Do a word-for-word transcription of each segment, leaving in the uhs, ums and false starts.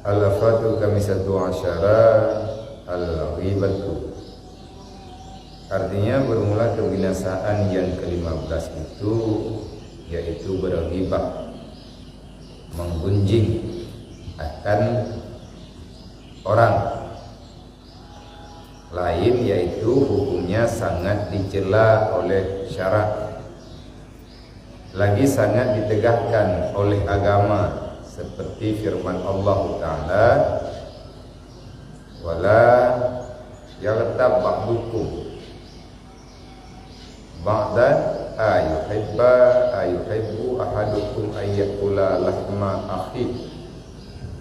Al-afatu khamisatu asyara al-ghibatu. Artinya, bermula kebinasaan yang kelima belas itu, yaitu berghibah, menggunjing akan orang lain, yaitu hukumnya sangat dicela oleh syarak, lagi sangat ditegahkan oleh agama, seperti firman Allah Taala, "Wala yaghtab ba'dukum ba'dan ayuhibba ayuhibbu ahadukum ayyakula lahma akhi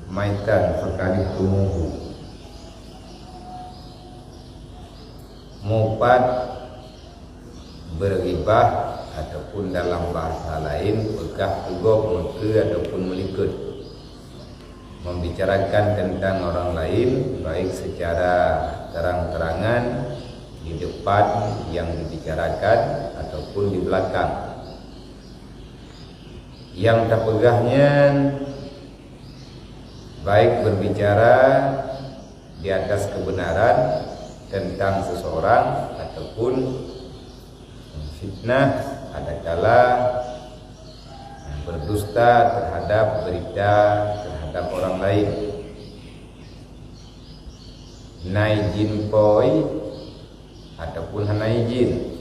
maitan fakarihtumuhu." Mupat, berghibah, ataupun dalam bahasa lain, peugah peugöt, meukeue ataupun meulikot, membicarakan tentang orang lain, baik secara terang-terangan di depan yang dibicarakan ataupun di belakang. Yang tapeugah nyan baik berbicara di atas kebenaran tentang seseorang ataupun fitnah, adakala berdusta terhadap berita terhadap orang lain. Na izin poi ataupun hana izin,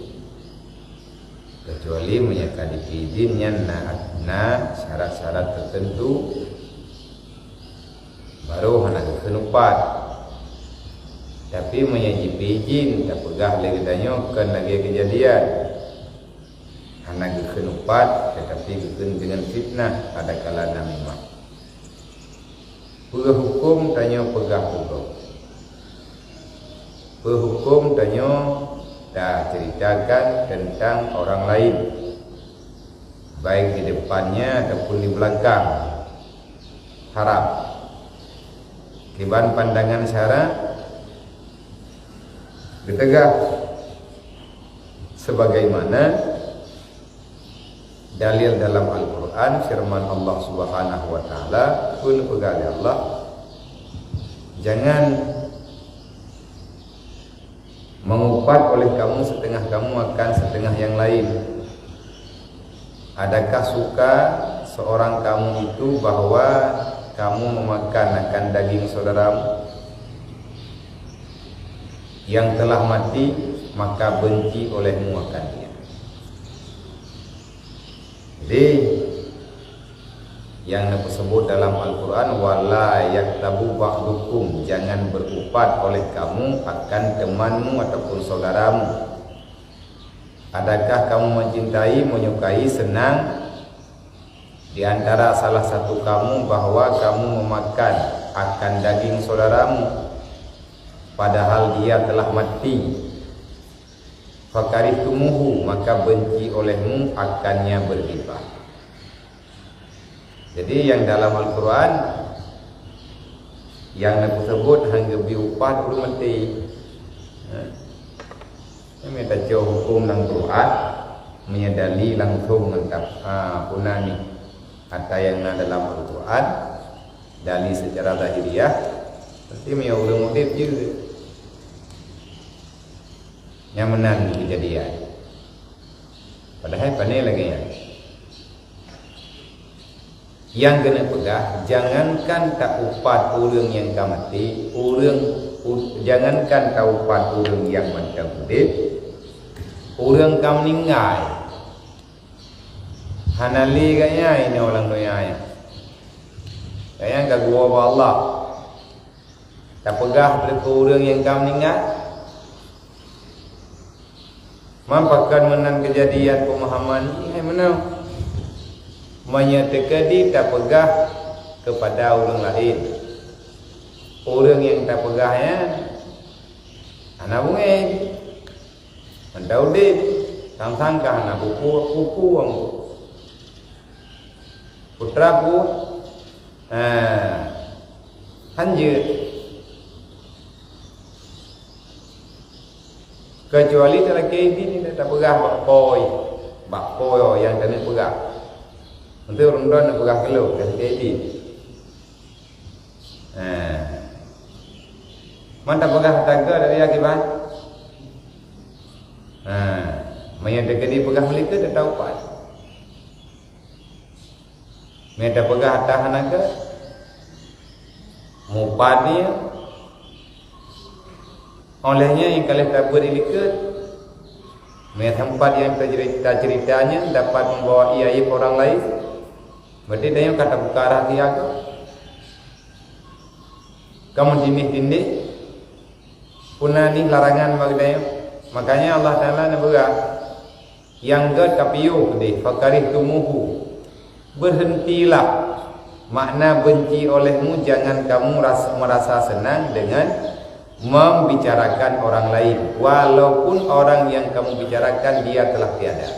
kecuali meunyo ka dipeizin nyan na, na syarat-syarat tertentu, baru hana geukheun upat. Tapi meunyo jipeizin, tapeugah lé geutanyoe kon lagée keujadian, hana geukheun upat, tetapi geukheun deungon fitnah adakala na memang. Peue huköm tanyoe peugah peugöt? Peue huköm tanyoe taceuritakan teuntang orang laén, baik di depannya ataupun di belakang? Haram. Kiban pandangan syarak, geuteugah sebagaimana dalil dalam Al-Qur'an, firman Allah Subhanahu wa Ta'ala, pun peugah lé Allah, "Jangan mengupat oleh kamu setengah kamu akan setengah yang lain." Adakah suka seorang kamu itu bahwa kamu memakan akan daging saudaramu yang telah mati, maka benci olehmu akan dia? Jadi, yang neupeusebut dalam Al-Qur'an, "Wala yaghtab ba'dukum," jangan berupat oleh kamu akan temanmu ataupun saudaramu. Adakah kamu mencintai, menyukai, senang di antara salah satu kamu bahwa kamu memakan akan daging saudaramu, padahal dia telah mati? Fakarihtumuhu, maka benci olehmu akannya bergibah. Jadi, yang dalam Al-Qur'an yang neupeusebut han geubri upah ureuëng maté. Ha. Nyan mita cok huköm lam Qur'an, meunyo dali langsung mantap. Ha, puna ni. Ata nyang na dalam Al-Qur'an, dali secara zahiriah, berarti meunyo ureuëng udeb jeuet. Nyang meunan keujadian. Padahai pane lagée nyan. Nyang keuneuk peugah, jangankan taupat ureuëng nyang ka maté, ureuëng u-, jangankan taupat ureuëng nyang mantong udeb, ureuëng ka meuninggai. Hana lé gaya inoe lam donya nyan. Gaya ka geuwoe bak Allah. Tapeugah beureukôt ureuëng nyang ka meuninggai. Man pakon meunan keujadian peumahaman jih hai meunoe? Meunyoe teukeudi tapeugah keupada ureuëng laén, ureuëng nyang tapeugah nyan hana beungéh, mantong udeb, sang-sang ka hana buku-buku. Putra ku, ha, han jeuet. Keucuali talakée idin, tapeugah bak poi, bak poi nyang taneuk peugah. Meuntui ureuëng droe neupeugah keu lôn, talakée idin. Ha. Man tapeugah hareuta gét dari akibat. Ha. Meunyoe teukeudi peugah meulikot, teutab pat. Meunyoe tapeugah hareuta hana gét, mupat nyan, óh lheueh nyan nyang ka lheueh tabeuet ilikot. Meunyoe teumpat nyang tacerita-cerita nyan dapat membawa aib orang lain, berarti tanyoe ka tabuka rahsia gét. Ka meutindéh-tindéh, peue na nih larangan bak geutanyoe. Makanya Allah Taala neupeugah, nyang gét kapiôh deh, fakarihtumuhu. Berhentilah, makna benci olehmu, jangan kamu ras-, merasa senang dengan membicarakan orang lain, walaupun orang yang kamu bicarakan dia telah tiada.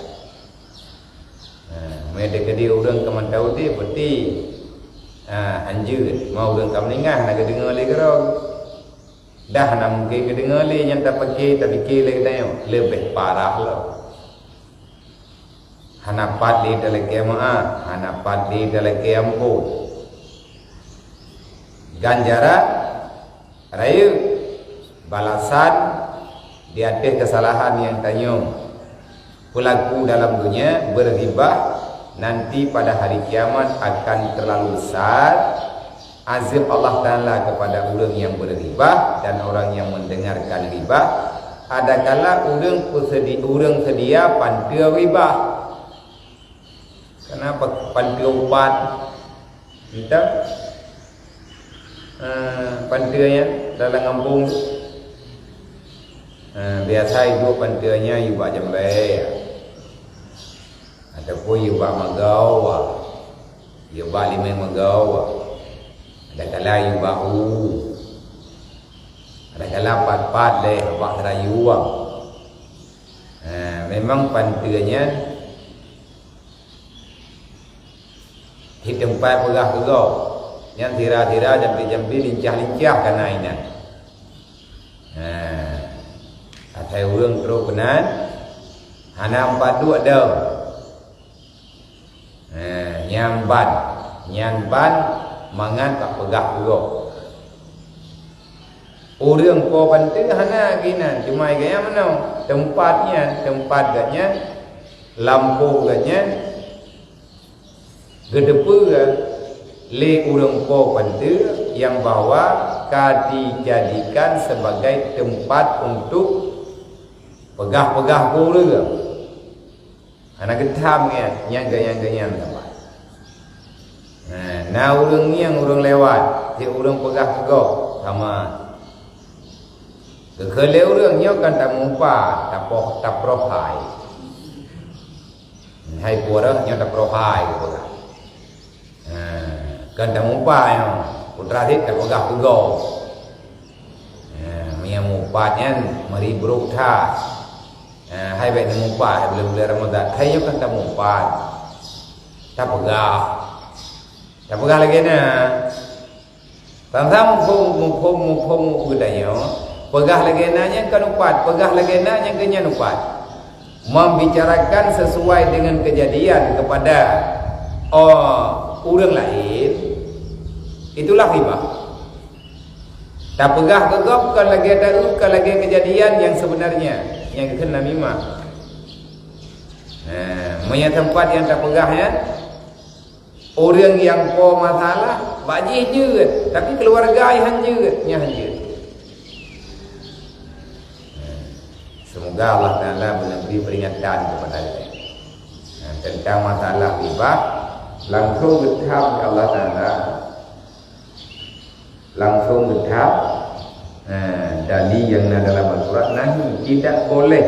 Ha, meunyoe teukeudi ureuëng ka mantong udeb, berarti, ha, hanjeuet. Ma ureuëng ka meuninggai hana geudeungoe lé keudroe. Dah hana mungken geudeungoe lé nyang tapike, tapike lé geutanyoe, leubeh parah lom. Hana pat lé talakée meuáh, hana pat lé talakée amphon. Ganjaran rayeuk, balasan di ateueh keusalahan nyang tanyoe peulaku dalam dunia, beuribah, nanti pada hari kiamat akan terlalu besar azab Allah Taala kepada ureuëng nyang beuribah dan orang nyang mendengarkan ribah, adakala ureuëng peusedi-, ureuëng seudia panteue ribah. Kenapa panteue upat? Entah. Eh, panteue nyan dalam gampông tu. Eh, biasa iduek panteue nyan yue bak jambai. Ataupun yue bak magau, yue bak limai magau. Adakala yue bak u. Adakala pat-pat lé bak seurayu. Eh, memang panteue nyan di teumpat peugah keu gob. Nyan sira-sira jampi-jampi lincah-lincah kana inan. Ha. Asai ureuëng trok keunan, hana meupadub dong. Ha, nyan ban. Nyan ban mangat bak peugah keu gob. Ureuëng po panteue hana ginan, cuma gaya meunoe. Teumpat nyan, teumpat gobnyan, lampôh gobnyan, geuteupeue lé ureuëng po panteue nyang bahwa ka dijadikan sebagai teumpat untuk peugah-peugah keu ureuëng. Hana geutham nyan, nyang geuh-, nyang geuh-, nyang teumpat. Nah, na ureuëng ngieng ureuëng lewat, cit ureuëng peugah keu gob, sama. Geukheun lé ureuëng nyoe kan tamupa, tapoh, taproh hai. Hai peue reueh nyoe taproh hai geupeugah. Ha, kan tamupa nyoe, putra sit tapeugah keu gob. Ha, meunyoe mupat nyan meuri brok that. Ha, hai bék neumupat hai buleuen-buleuen Ramadhan. Hai nyoe kan tamupat. Tapeugah. Tapeugah lagée na. Sang-sang muphom, muphom, muphom geutanyoe, peugah lagée na nyang kon upat, peugah lagée na nyang keu nyan upat. Membicarakan sesuai dengan kejadian kepada, oh, ureuëng laén, itulah ghibah. Tapeugah keu gob kon lagée taeu, kon lagée kejadian nyang sebenarnya, nyang geukheun namimah. Nah, meunyoe teumpat nyang tapeugah nyan, ureuëng nyang po masalah, bak jih jeuet, tapi keuluwarga nyang han jeuet, nyan han jeuet. Semoga Allah Taala meuneubi peringatan kepada kita. Nah, tentang masalah ghibah, langsung geutham lé Allah Taala. Langsung geutham, eh, dalil nyang na dalam Al-Quran, nahi, tidak boleh,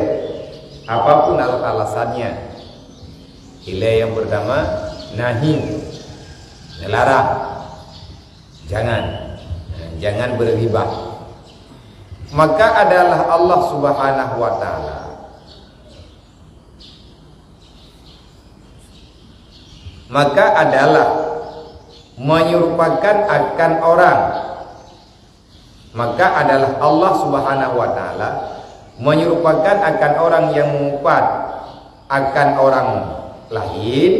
apapun al-, alasannya. Ilée nyang pertama, nahi, neularang, jangan, eh, jangan berghibah. Maka adalah Allah Subhanahu wa Taala. Maka adalah menyerupakan akan orang. Maka adalah Allah Subhanahu wa Taala menyerupakan akan orang yang mengupat akan orang lain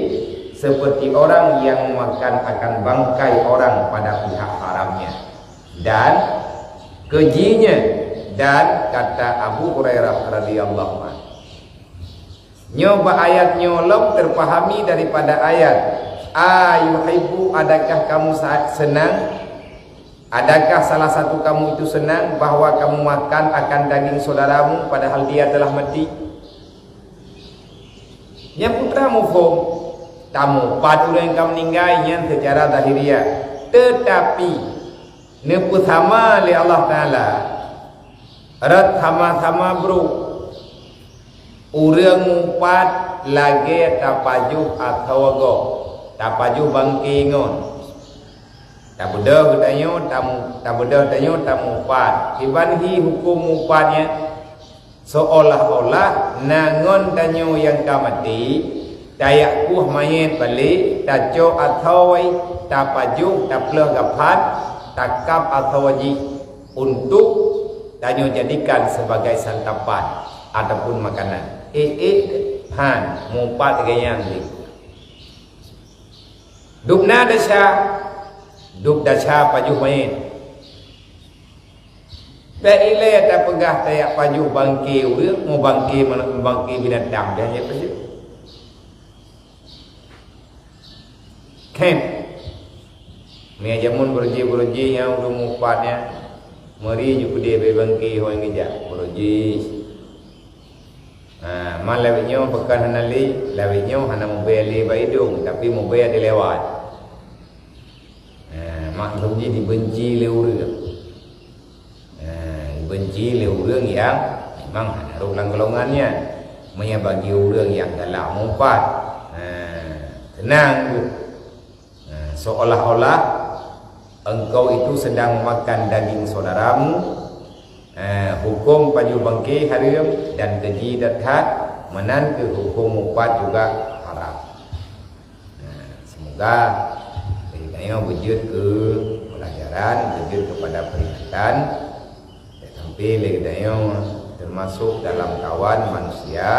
seperti orang yang memakan akan bangkai orang pada pihak haramnya. Dan keujinya, dan kata Abu Hurairah radhiyallahu anhu. Nyoe bak ayat nyoe lom teupahami daripada ayat, "Ayuhibbu, adakah kamu sa-, senang? Adakah salah satu kamu itu senang bahwa kamu makan akan daging saudaramu padahal dia telah mati?" Nyang peue teuma muphom, tamupat ureuëng ka meuninggai nyan seucara zahiriah. Teutapi, neupeusama lé Allah Taala rot sama-sama brok. Ureuëng mupat lagée tapajoh asoe gob, tapajoh bangke ngon. Tabeudôh geutanyoe tamu-, tabeudôh tanyoe tamupat. Kiban hi huköm mupat nyan? Seolah-olah na ngon tanyoe nyang ka maté, tayak kueh manyét balek, tacok asoe, tapajoh, taplôh gaphan, takab asoe jih untuk tanyoe jadikan sebagai santapan ataupun makanan. Ék-ék, han, mupat lagée nyan lé. Dub na desya, dub desya pajoh manyét. Bék ilée tapeugah tayak pajoh bangke ureuëng, meubangke, meubangke binatang, dan nyan pajoh. Khem. Meunyo jameun beureujih-beureujih nyang ureuëng mupat nyan, meuri jipeudeh bak bangke ho nyang geujak, beureujih. Ha, man lawét nyoe pakon hana lé, lawét nyoe hana mubée lé bak idong, tapi mubée dilewat. Ha, maklum jih dibenci lé ureuëng. Ha, dibenci lé ureuëng nyang memang hana rhot lam golongan nyan. Meunyo bagi ureuëng nyang galak mupat, ha, seunang geuh. Nah, seolah-olah engkau itu sedang memakan daging saudaramu. Eh, huköm pajoh bangke hareuem dan keji that-that, meunan keuh huköm mupat juga haram. Nah, semoga dari tanyoe beujeuet keu pelajaran, beujeuet kepada peringatan. Sampai lé geutanyoe termasuk dalam kawan manusia,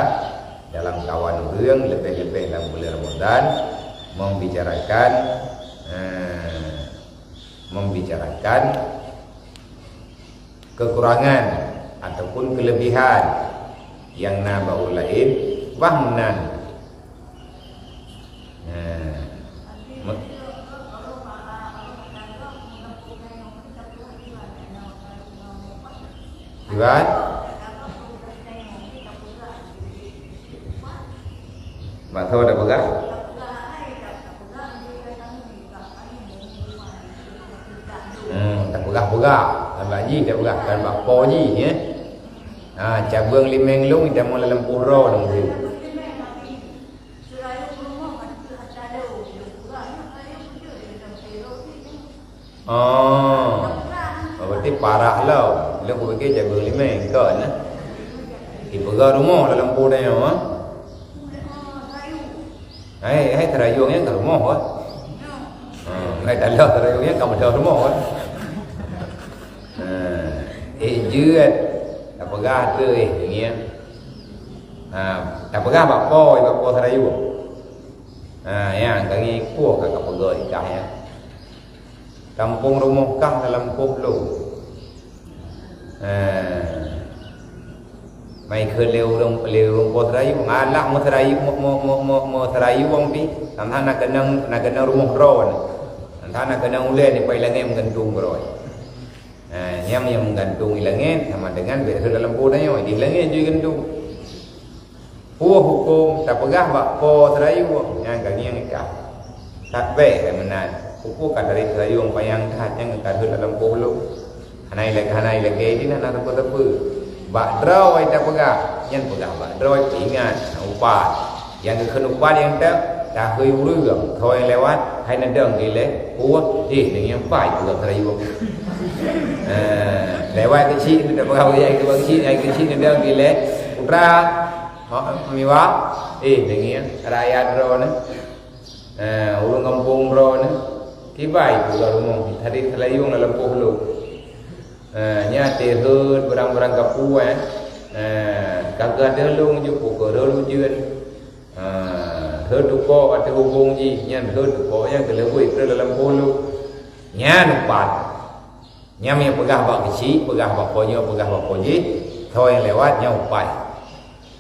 dalam kawan ureuëng, lebih-lebih dalam bulan Ramadan, membicarakan, eh, membicarakan kekurangan ataupun kelebihan nyang na bak ureuëng laén, bah meunan. Nah. Me-, Iban? Bak soe tapeugah? Hmm, tapeugah-peugah. Bak jih tapeugah, kon bak po jih, ya. Ha, cabeueng limeng lôn, tamong lam lampôh droe lôn tu. Oh. Oh, berarti parah lom. Lôn kupikir jagoe limeng, kon, eh? Dipeugah rumoh dalam po tanyoe, eh? Hai, hai, seurayueng nyan ka rumoh, eh? Hmm, hai, dalam seurayueng nyan ka meudah rumoh, eh? Hmm, eh, jeuet. Tapeugah tu, eh, ngieng. Ha, tapeugah bak po, bak po seurayueng. Ha, nyan, ka ngieng ikah ka, ka peugah ikah nyan. Kampung rumoh kah dalam lampôh lôn. Ha. Mai kheun lé ureuëng, lé ureuëng po seurayueng. Alah meuseurayu-, meu-, meu-, meu-, meu-, meuseurayueng pih. Sang-sang na keunong, na keunong rumoh droe. Sang-sang na keunong ulée nibak ilangét meugantung droe. Ha, nyang, nyang meugantung ilangét sama dengan bék rhot lam lampôh tanyoe, di langét jih gantung. Peue huköm tapeugah bak po seurayueng nyang ka ngieng ikah. That bék hai meunan. Peue ka dari seurayueng panyang that nyang ka rhot lam lampôh lôn. Hana ilak-, hana ilakée jih hana teupeu-teupeu. Bak droe tapeugah, nyan peugah bak droe peuingat, na upat. Nyang geukheun upat nyang teuh, tahôi ureuëng, keu nyang lewat, hai neudong ilée, peue, eh, deungieng pai peugah seurayueng. Eh, lewat keuchik, tapeugah bak nyang keuchik, nyang keuchik neudong ilée, putra, Ha, miwa, eh, deungieng, rakyat droeneuh. Eh, ureuëng gampông droeneuh. Kiban peugah rumoh, tadi seurayueng lam lampôh lôn. Eh, nyan teuh rhot barang-barang kapeue, eh. Eh, ka geuh teuh lôn jipeukeureueng ujeuen. Eh, rhot tukok ateueh ubông jih, nyan rhot tukok nyan keuleubeh rhot lam lampôh lôn. Nyan upat. Nyan meunyo peugah bak keuchik, peugah bak po nyoe, peugah bak po jih, soe nyang lewat nyan upai.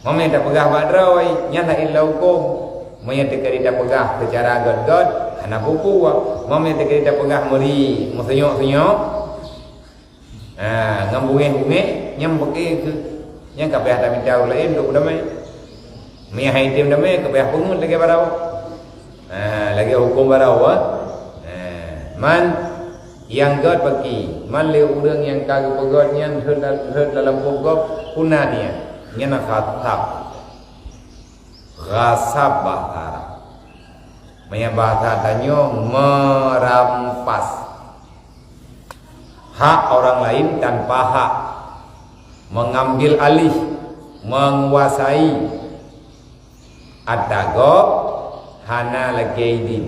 Meunyo tapeugah bak droe, nyan laén lom huköm. Meunyo teukeudi tapeugah seucara göt-göt, hana peue-peue. Meunyo teukeudi tapeugah meuri, meusunyok-sunyok, ha, ngon bungéh-bungéh, nyan peuke kheueh. Nyan ka payah tamita ureuëng laén untuk damé. Meunyo han item damé, ka payah peungeut lagée baroe. Ha, lagée huköm baroe, ha. Ha, man nyang göt paki, man lé ureuëng nyang ka geupeugöt nyan rhot, rhot lam lampôh gob, peue nan nyan? Nyan ghasab. Ghasab bahasa Arab. Meunyo bahasa tanyoe, merampas hak orang lain tanpa hak, mengambil alih, menguasai. Ata gob hana lakée idin.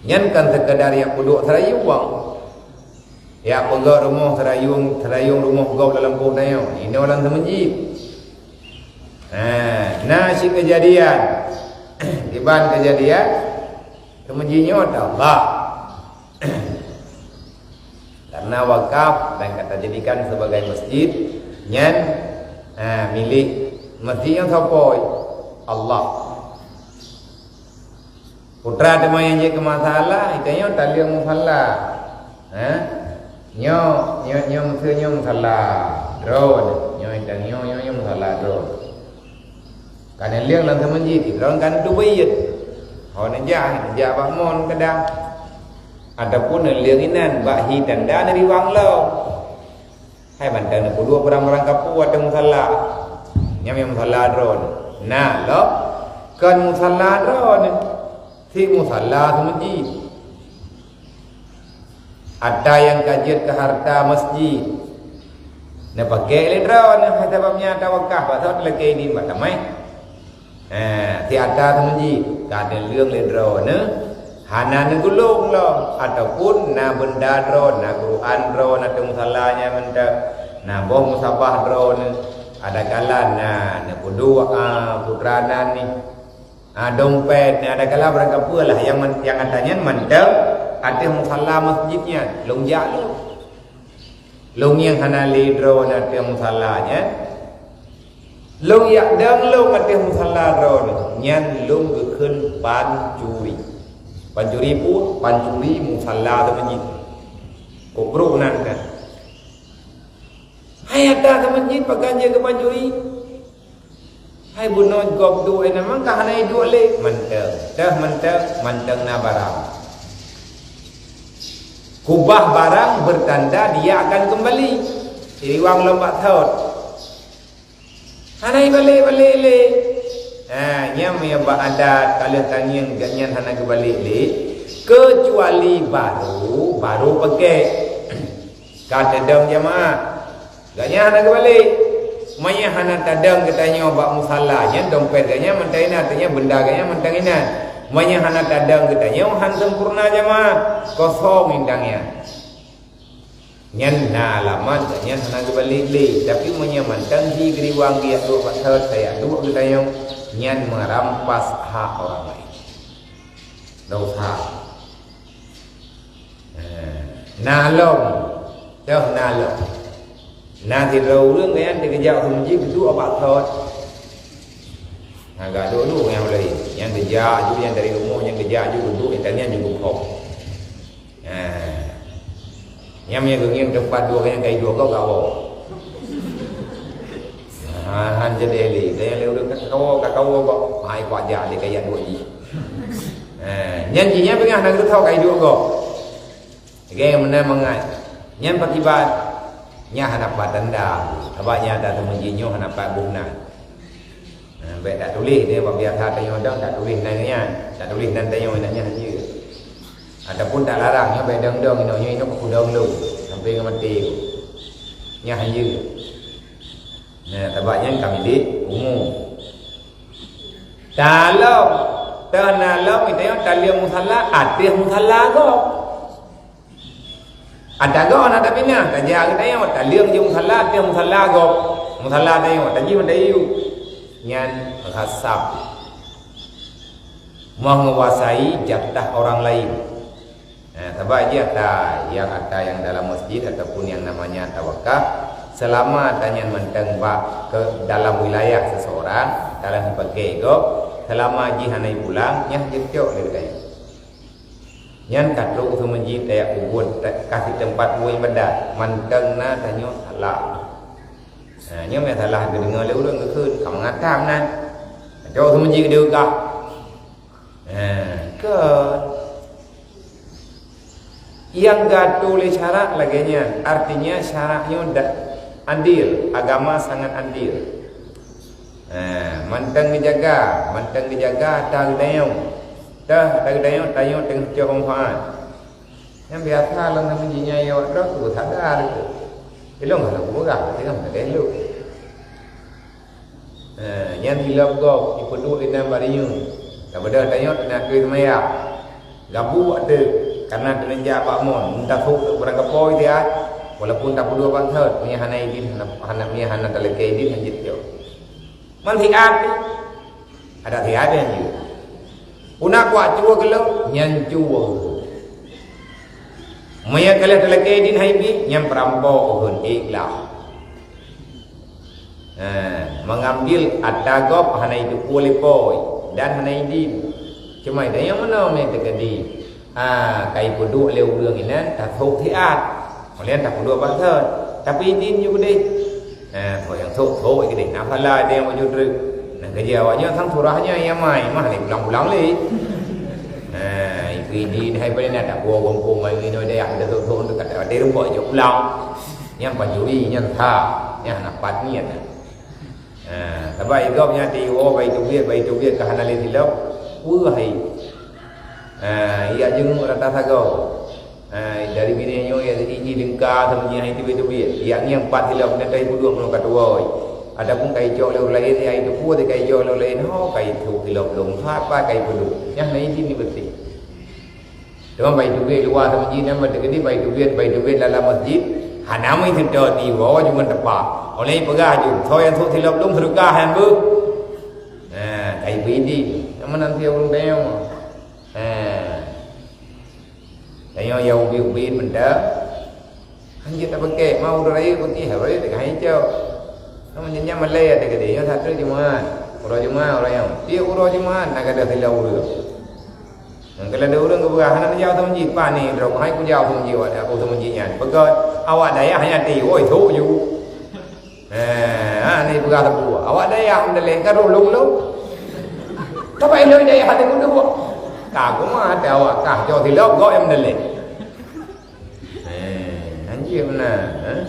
Nyan kon seukeudar jak peuduek seurayueng. Jak peugöt rumoh seurayueng, seurayueng rumoh gob lam lampôh tanyoe, inoe lam seumeujid. Ha, na cit keujadian. Kiban keujadian, seumeujid nyoe ata Allah. Karena wakaf dan ka tajadikan sebagai masjid, nyan, ha, milék masjid nyan soe po? Allah. Putra teuma nyang jeuet keu musala, geutanyoe taleueng musala. Ha? Nyoe, nyoe, nyoe miseue nyoe musala droeneuh. Nyoe geutanyoe, nyoe, nyoe musala droeneuh. Ka neuleueng lam seumeujid, droeneuh ka neuteubiet. Ho neujak, neujak bak mon kadang. Ataupun neuleueng inan bak hi tanda neuriwang lom. Hai mantong neupeuduek barang-barang kapue ateueh musala. Nyan nyang musala droeneuh. Na lom, kon musala droeneuh. Cit musala seumeujid. Ata nyang ka jeuet keu hareuta masjid, neupaké lé droeneuh, hai sabab nyan ata wakaf, bak saboh teulakée idin bak tamai. Ha, cit ata seumeujid ka neuleueng lé droeneuh, hana neugulong lom, ataupun na beunda droe, na Quran droe, na teuh musala nyan mantong, na boh musabah droeneuh, adakala na neupeuduek, a, putra nan nih. Ha, dompet, na adakala barang kapue lah nyang man-, nyang ata nyan mantong ateueh musala masjid nyan, lôn jak lôn. Lôn nyang hana lé droeneuh ateueh musala nyan, lôn jak dong lôn ateueh musala droeneuh, nyan lôn geukheun pancuri. Pancuri peue? Pancuri musala seumeujid. Kok brok nan kan? Hai ata seumeujid, pakon jeuet keu pancuri? Hai bunoe gob duek, eh, nama ka hana iduek lé? Mantong, teuh mantong, mantong na barang. Kubah barang bertanda dia akan kembali. Iwang lom bak thot. Hana ibalek-balek lé. Ha, nyan meunyo bak adat, ka lheueh tangieng gobnyan hana geubalek lé, keucuali baru, baru peuke. Ka teudong jamaah. Gobnyan hana geubalek. Meunyo hana tadong geutanyoe bak musala, nyan dompet gobnyan mantong inan, artinya beunda gobnyan mantong inan. Meunyo hana tadong geutanyoe, han sempurna jamaah, kosong indang nyan. Nyan na alamat gobnyan hana geubalek lé, tapi meunyo mantong hi geuriwang geujak duek bak thot, kajak duek geutanyoe, nyan merampas hak orang lain. Dosa. Ha, na lom. Toh na lom. Na sidroe ureueng nyan teukeujak u meuseujid geuduek bak thot. Na geuduek-duek nyang laén. Nyang geujak ju, nyang dari rumoh nyang geujak ju geuduek, nyang tanyong ju geukhok. Ha. Nyang meunyo geungieng teumpat duek nyang kai duek gob kawo. Ha, han jadi lé. Dan nyang lé ureueng ka kawo, ka kawo gob. Hai kuat jak lé kajak duek jih. Ha, nyan jih nyan peugah na geutho kai duek gob. Lagée meunan mangat. Nyan pakiban? Nyan hana pat tanda. Sabab nyan ata seumeujid nyoe hana pat buh nan. Ha, bék tak tuléh dia, bak biasa tanyoe dong tak tuléh nan nyan. Tak tuléh nan tanyoe, nan nyan han jeuet. Ataupun tak larang nyoe bék dong-dong inoe, nyoe inoe keu dong lôn sampai ngon maté. Nyan han jeuet. Nah, sabab nyan ka milék umu. Talom, teuh na lom, geutanyoe taleueng musala, ateueh musala gob. Ata gob hana tapinah, tajak geutanyoe, taleueng jih musala, ateueh musala gob. Musala tanyoe, tajih mantong yue. Nyan ghasab. Menguasai jatah orang lain. Nah, sabab jih ata, nyang ata nyang dalam masjid ataupun nyang namanya ata wakaf, selama ata nyan mantong bak ke dalam wilayah seseorang, dalam sipakai gob, selama jih hana jipulang, nyan jeuet cok lé geutanyoe. Nyan ka trok u masjid, tajak kubur, ka sitempat buet ibadat, mantong na tanyoe salah. Nah, nyoe nyang salah geudeungoe lé ureueng geukheun, ka meungatam nan. Cok u masjid geude gah. Nah, kon. Nyang geuatur lé syarak lagèe nyan, artinya syarak nyoe dak adil, agama sangat adil. Ha, mantong geujaga, mantong geujaga ata geutanyoe. Teuh ata geutanyoe, tanyoe teungoh cok manfaat. Nyang biasa lôn sama jihnyan ya awak droe tu sadar tu. Ilong kalau kupeugah, teuka meudeh lôn. Ha, nyan silop gob, ipeuduek inan bak rinyueng. Daripada tanyoe teunak keu seumayang. Gabu ateueh, karena teuneujak bak mon, mun tasôk teuk barang kapoe siat, walaupun tapeuduek bak thot, meunyo hana idin, hana, hana, meunyo hana talakèe idin, hanjeuet cok. Man siat pih, ada siat pih hanjeuet. Puna kuat cue keu lôn, nyan cue. Meunyo ka lheueh talakèe idin hai pih, nyan peurampok kheun, ikhlas. Ha, meungambil ata gob hana jiteupeue lé po dan hana idin. Cuma nyang meunoe meuteukadi. Ha, ka ipeuduek lé ureueng inan, tasôk siat. Ulèe tapeuduek bak thot. Tapi idin ju keudeh. Ha, po nyang sôk-sôk keudeh. Na phala idin nyang bacut treuk. Nah, keujeuet awak nyoe sang surah nyoe nyang mai, mah lé pulang-pulang lé. Ha, ipeu idin hai paléng na tapuwoe gampông mai nyoe dayah, tasôk-sôk untuk kata, ada rumpok jok pulang. Nyan pancuri, nyan sa, nyan hana pat niet. Ha, sabab i gob nyan tiwoe bak i teubiet, bak i teubiet ka hana lé silop, weueh hai. Ha, ijak jeungeuk rata sagoe. Ha, dari binéh nyoe ijak iji leungka sama jih hai teubiet-teubiet. Ijak ngieng pat silop, na ka ipeuduek meunyoe ka tuwoe. Ataupun ka icok lé ureueng laén, ijak iteupeue ka icok lé ureueng laén, ho ka icok silop lom, sapa ka ipeuduek. Nyan hana idin ni beutôi. Teuma bak i teubiet luwa masjid nyan, bak teukeudi bak i teubiet, bak i teubiet lam masjid, hana meuseutôt iwoe ju ngon teupah. Óh lheueh peugah ju, "Soe nyang sôk silop lôn, seudeukah nyan beuh." Nah, ka ipeu idin. Nama nanti ureueng tanyoe? Nah. Tanyoe nyang ubit-ubit mantong. Hanjeuet tapakék, ma uroe rayeuk putih, uroe rayeuk teuka hijau. Namun nyan malèe teukeudi, nyoe satu Jumat. Uroe Jumat, uroe nyoe. Tiep uroe Jumat, na gadôh silop ureueng. Nyang keulah ada ureueng geupeugah, "Hana neujak u masjid, pane droe, hai kujak u masjid, awak, u masjid nyan." Peugah, "Awak dayah nyan ti, woi, thok ju." Eh, ha, ni peugah teupeu. "Awak dayah meudaleh, ka roh lôn-lôn." Ka bak ilôn dayah teuh kudu. Ka kuma teuh awak kah, jok silop, gok nyang meudaleh. Eh, hanjeuet meunan, eh.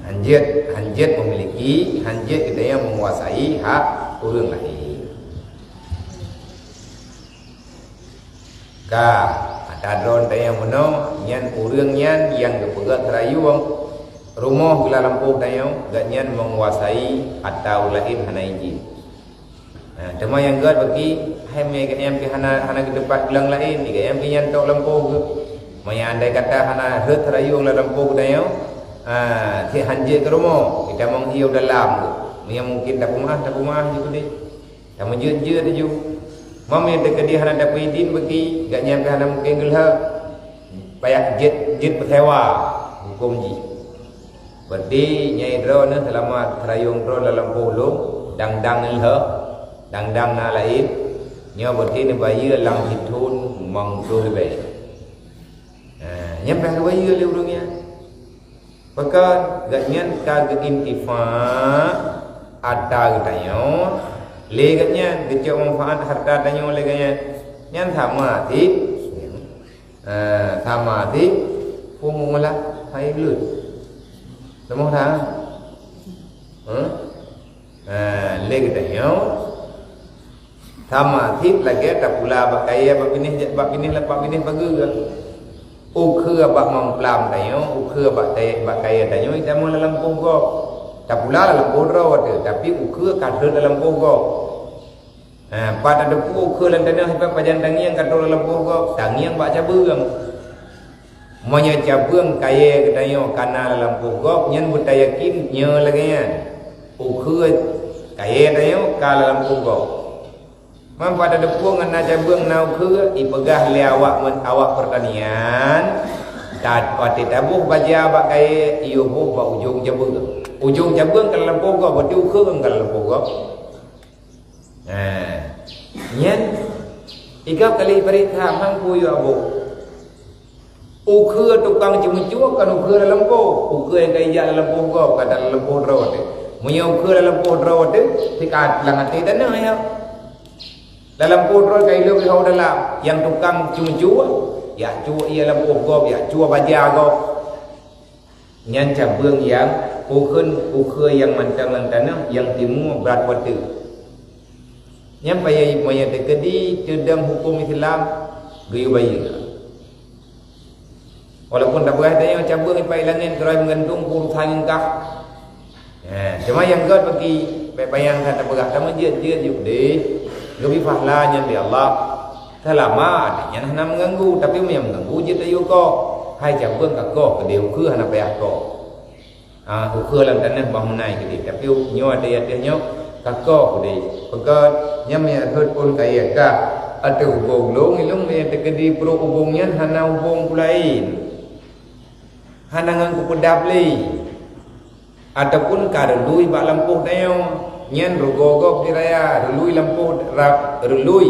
Hanjeuet, hanjeuet memiliki, hanjeuet geutanyoe menguasai hak ureueng laén. Ka, ata droe tanyoe meunoe, nyan ureueng nyan nyang geupeugöt seurayueng rumoh geulah lampôh tanyoe, gobnyan menguasai ata ureueng laén hana idin. Nah, teuma nyang gèt bagi, hai mé gobnyan pih hana, hana geuteumpat geulang laén, di gobnyan pih nyan tok lampôh geuh. Meunyo andai kata hana rhot seurayueng lam lampôh geutanyoe, ah, cit hanjeuet keu rumoh, geutamong ié u dalam geuh. Meunyo mungken tapeumaah, tapeumaah ju keudeh. Tameujeuet-jeuet ju. Meunyo teukeudi hana tapeuidin bagi, gobnyan pih hana mungken geulheueh. Payah jeuet, jeuet peusewa, hukôm jih. Berarti nyang droeneuh seulama seurayueng droe lam lampôh lôn, dang-dang lheueh, dang-dang na laén, nyoe berarti neubayeue lam sithon limong ploh ribèe. Nah, nyan payah geubayeue lé ureueng nyan. Pakon gobnyan ka geuintifak ata geutanyoe lé gobnyan, geucok manfaat hareuta tanyoe lé gobnyan. Nyan sama cit. Eh, sama cit, peue meulah hai lôn. Leumah that? Huh? Eh, lé geutanyoe, sama cit lagèe tapula bak kayèe bak binéh, bak binéh, bak binéh pageue. Ukeue bak mamplam tanyoe, ukeue bak kayèe, bak kayèe tanyoe, itamong lam lampôh gob. Tapula lam lampôh droe teuh, tapi ukeue ka rhot lam lampôh gob. Ha, pat tateupeue ukeue lam tanoh, iban pajan tangieng ka trôk lam lampôh gob, tangieng bak cabeueng. Meunyoe cabeueng kayèe geutanyoe ka na lam lampôh gob, nyan beutayakin nyoe lagèe nyan. Ukeue kayèe tanyoe ka lam lampôh gob. Man pada deungon na cabeueng na ukheue, ipeugah lé awak men-, awak peurtanian, ta-, watèe taboh baja bak kayèe, iyue boh bak ujong cabeueng. Ujong cabeueng ka lampôh gob, berarti ukheue ka lampôh gob. Nah, nyan, igab kali ibarat that, hang peue yue boh. Ukheue tukang ceumeucue kon ukheue lam lampôh. Ukheue nyang ka ijak lam lampôh gob, ka lam lampôh droe teuh. Meunyoe ukheue lam lampôh droe teuh, teuka lam até tanoh nyan. Lam lampôh droe ka ilôn lé ho dalam, nyang tukang ceumeucue, jak cue ie lam lampôh gob, jak cue baja gob. Nyan cabeueng nyang ukheun, ukheue nyang mantong lam tanoh, nyang timu brat watèe. Nyan payah meunyoe teukeudi teudong hukôm Islam geuyue bayeue. Walaupun tapeugah tanyoe cabeueng ipat langèt keurôi meugantung keu urosan ngon kah. Ha, cuma nyang gèt bagi bèk payah that tapeugah, tamong jeuet-jeuet juk deh. Geubri pahala nyan lé Allah. Seulama nyan hana meuganggu, tapi meunyoe meuganggu jeuet tayue koh. Hai cabeueng ka koh keudeh ukheue hana payah koh. Ah, ukheue lam tanoh bah meunai keudeh, tapi nyoe ateueh-ateueh nyoe ka koh keudeh. Peugah, nyan meunyoe rhot phôn kayèe kah ateueh ubông lôn, ilôn meunyoe teukeudi pruet ubông nyan hana ubông peulaén, hana ngon kupeudab lé, ataupun ka reului bak lampôh tanyoe, nyan rugoe gob di raya, reului lampôh ra-, reului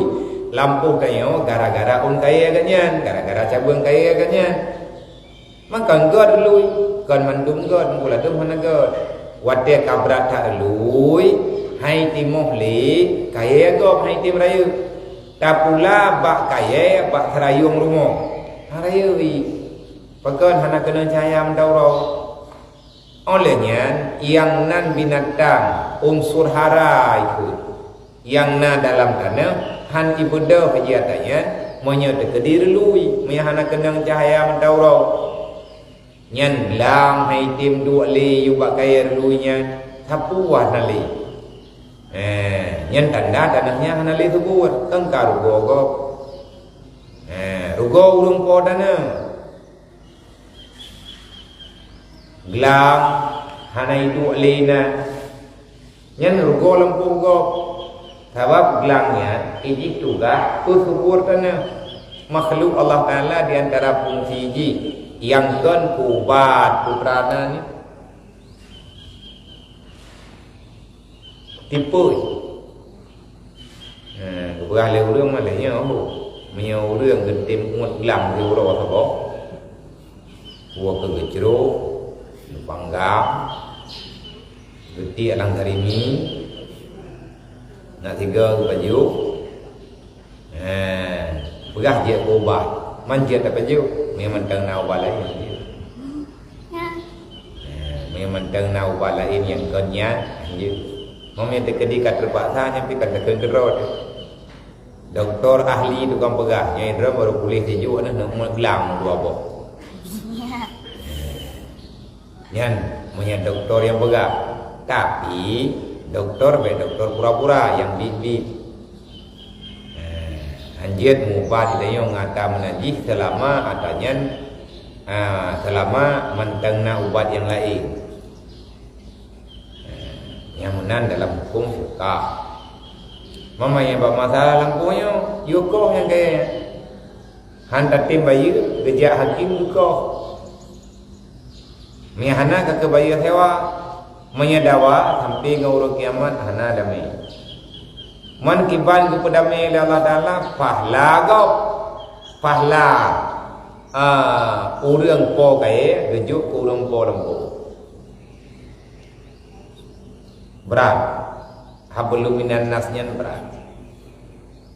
lampôh tanyoe gara-gara ôn kayèe geuh nyan, gara-gara cabeueng kayèe geuh nyan. Maka gèt reului, kon mandum gèt, meuguladum hana gèt. Watèe ka brat that reului, han itimoh lé kayèe gob, han item rayeuk. Tapula bak kayèe bak seurayueng rumoh. Han rayeuk. Pakon hana keunong cahya meudaurah. Óh lheueh nyan, nyang nan binatang, unsur hara ikôt. Nyang na dalam tanoh, han ibeudôh jih ata nyan, meunyoe teukeudi reului, meunyoe hana keunong cahya meudaurah. Nyan glang han item duek lé yue bak kayèe reului nyan, sapeue hana lé. Eh, nyan tanda tanoh nyan hana lé subur, kon ka rugoe gob. Eh, rugoe ureueng po tanoh. Glang hana iduek lé inan. Nyan rugoe lampôh gob. Sabab glang nyan jih tugaih peusubur tanoh. Makhluk Allah Taala di antara fungsi jih nyang kon keu ubat peue teuma na nyan. Tipeue. Nah, geupeugah lé ureueng malah nyoe, oh. Meunyoe ureueng geutem uet glang di uroe saboh, buah keu geucrok, geupanggang, geutiek lam garimi, nak sigoe geupajoh. Eh, peugah jeuet keu ubat. Man jeuet tapajoh, meunyoe mantong na ubat laén. Eh, meunyoe mantong na ubat laén nyang kon nyan, jeuet. Meunyoe teukeudi ka teupaksa, nyan pih ka takheun keudroe teuh. Dokto ahli tukang peugah, nyoe droe barô puléh sijuek nyoe, neuuet glang dua boh. Nyan meunyoe dokto nyang peugah. Tapi, dokto bèk dokto pura-pura nyang biet-biet. Eh, hanjeuet meuubat tanyoe ngon ata meunajih seulama ata nyan, ah, seulama mantong na ubat nyang laén. Eh, nyang meunan dalam hukôm fiqah. Meunyoe bak masalah lampôh nyoe, yue koh nyang kayèe. Han tatem bayeue, geujak hakém geukoh. Meunyoe hana ka keuh bayeue sewa, meunyoe dawa sampai ngon uroe kiamat hana damé. Man kiban geupeudamé lé Allah Taala, pahala gob, pahala, ah, ureueng po kayèe geujok keu ureueng po lampôh. Brat. Hablum minan nas nyan brat.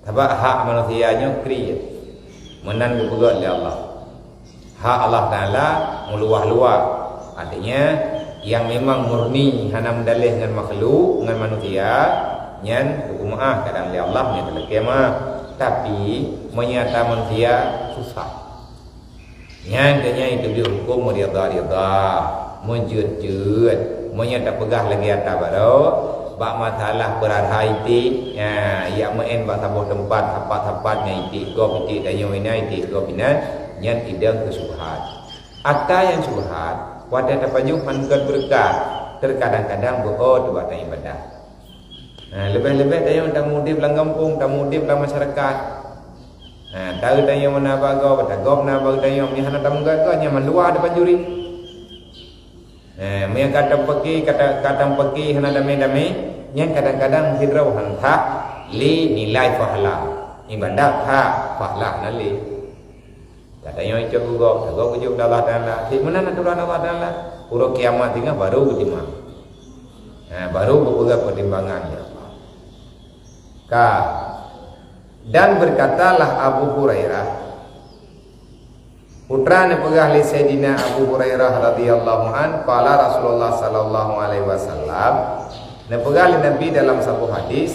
Sabab hak manusia nyoe kriet. Meunan geupeugah lé Allah. Hak Allah Taala meuluwah-luwah. Artinya, nyang memang murni hana meudaléh ngon makhluk, ngon manusia, nyan geupeumaáh kadang lé Allah nyan talakée maáh. Tapi, meunyoe ata manusia susah. Nyan keuh nyan teubiet hukôm meurida-rida, meujeuet-jeuet. Meunyoe tapeugah lagèe ata baroe, bak masalah peurara iték, nyan, jak meu'en bak saboh teumpat, sapat-sapat ngon iték gob, iték tanyoe inan, iték gob inan, nyan idong keu syubhat. Ata nyang syubhat, watèe tapajoh han gèt beureukat, teukadang-kadang beuôt bak taibadah. Ha, leubeh-leubeh tanyoe tamudeb lam gampông, tamudeb lam masyarakat. Ha, taeu tanyoe na bak gob, ata gob na bak tanyoe, nyan hana tameugaga, nyan meuluwa depan juri. Ha, meunyo ka tampeuki, ka ta-, ka tampeuki hana damé-damé, nyan kadang-kadang sidroe han that lé nilai pahala. Ibadat that, pahala hana lé. Ka tanyoe icok keu gob, gob geujok bak Allah Taala. Cit meunan aturan Allah Taala. Uroe kiamat singoh baru geutimang. Ha, baru geupeugah pertimbangan, ya Allah. Ka. Dan berkatalah Abu Hurairah, putra neupeugah lé Saidina Abu Hurairah radhiyallahu an, qala Rasulullah sallallahu alaihi wasallam, neupeugah lé Nabi dalam saboh hadis,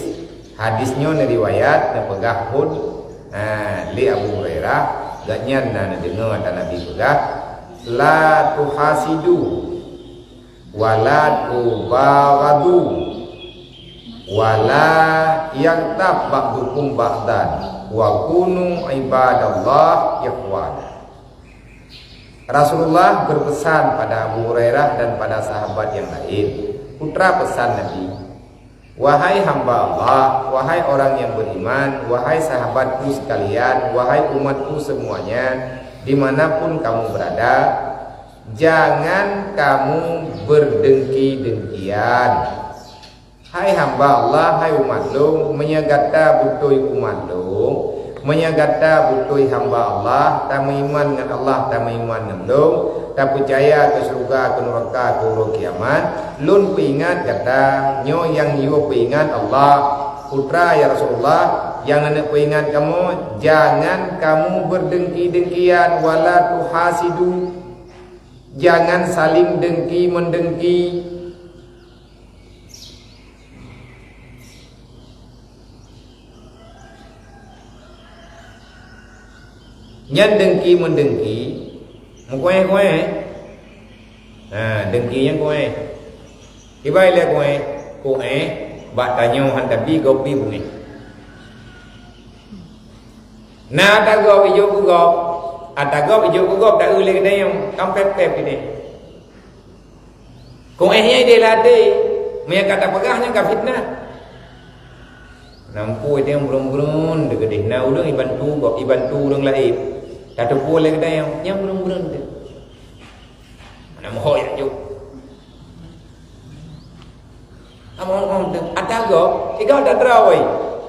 hadis nyoe neuriwayat, neupeugah phon, ha, lé Abu Hurairah, gobnyan na neudeungoe ata Nabi peugah, "La tuhasidu, wa la tubaghadu, wa la yaghtab ba'dukum ba'dan, wa kunu ibadallah ikhwana." Rasulullah berpesan pada Abu Hurairah dan pada sahabat yang lain. Putra pesan Nabi, "Wahai hamba Allah, wahai orang yang beriman, wahai sahabatku sekalian, wahai umatku semuanya, dimanapun kamu berada, jangan kamu berdengki-dengkian." Hai hamba Allah, hai umat lôn, meunyoe gata beutôi umat lôn, meunyoe gata beutôi hamba Allah, tameuiman ngon Allah, tameuiman ngon lôn, tapeucaya keu syeuruga, keu nuraka, keu uroe kiamat, lôn peuingat gata, nyoe nyang yue peuingat Allah. Putra, ya Rasulullah, nyang aneuk peuingat kamoe, jangan kamu berdengki-dengkian, wala tuhasidu, jangan saling dengki-mendengki. Nyan dengki-meudengki, meukuéh-kuéh. Ha, dengki nyan kuéh. Kiban ilée kuéh, kuéh, bak tanyoe han tabi gob pih beungéh. Na ata gob ijok keu gob, ata gob ijok keu gob, taeu lé geutanyoe, kan pép-pép idéh. Kuéh nyan idéh lam até, meunyo ka tapeugah nyan ka fitnah. Nampu idéh brun-brun teuh keudéh, na ureuëng ibantu gob, ibantu ureuëng laén. Tateupeue lé geutanyoe, nyan brun-brun teuh. Mana moho jak jok. Among-among teuh, ata gob, igob ata droe.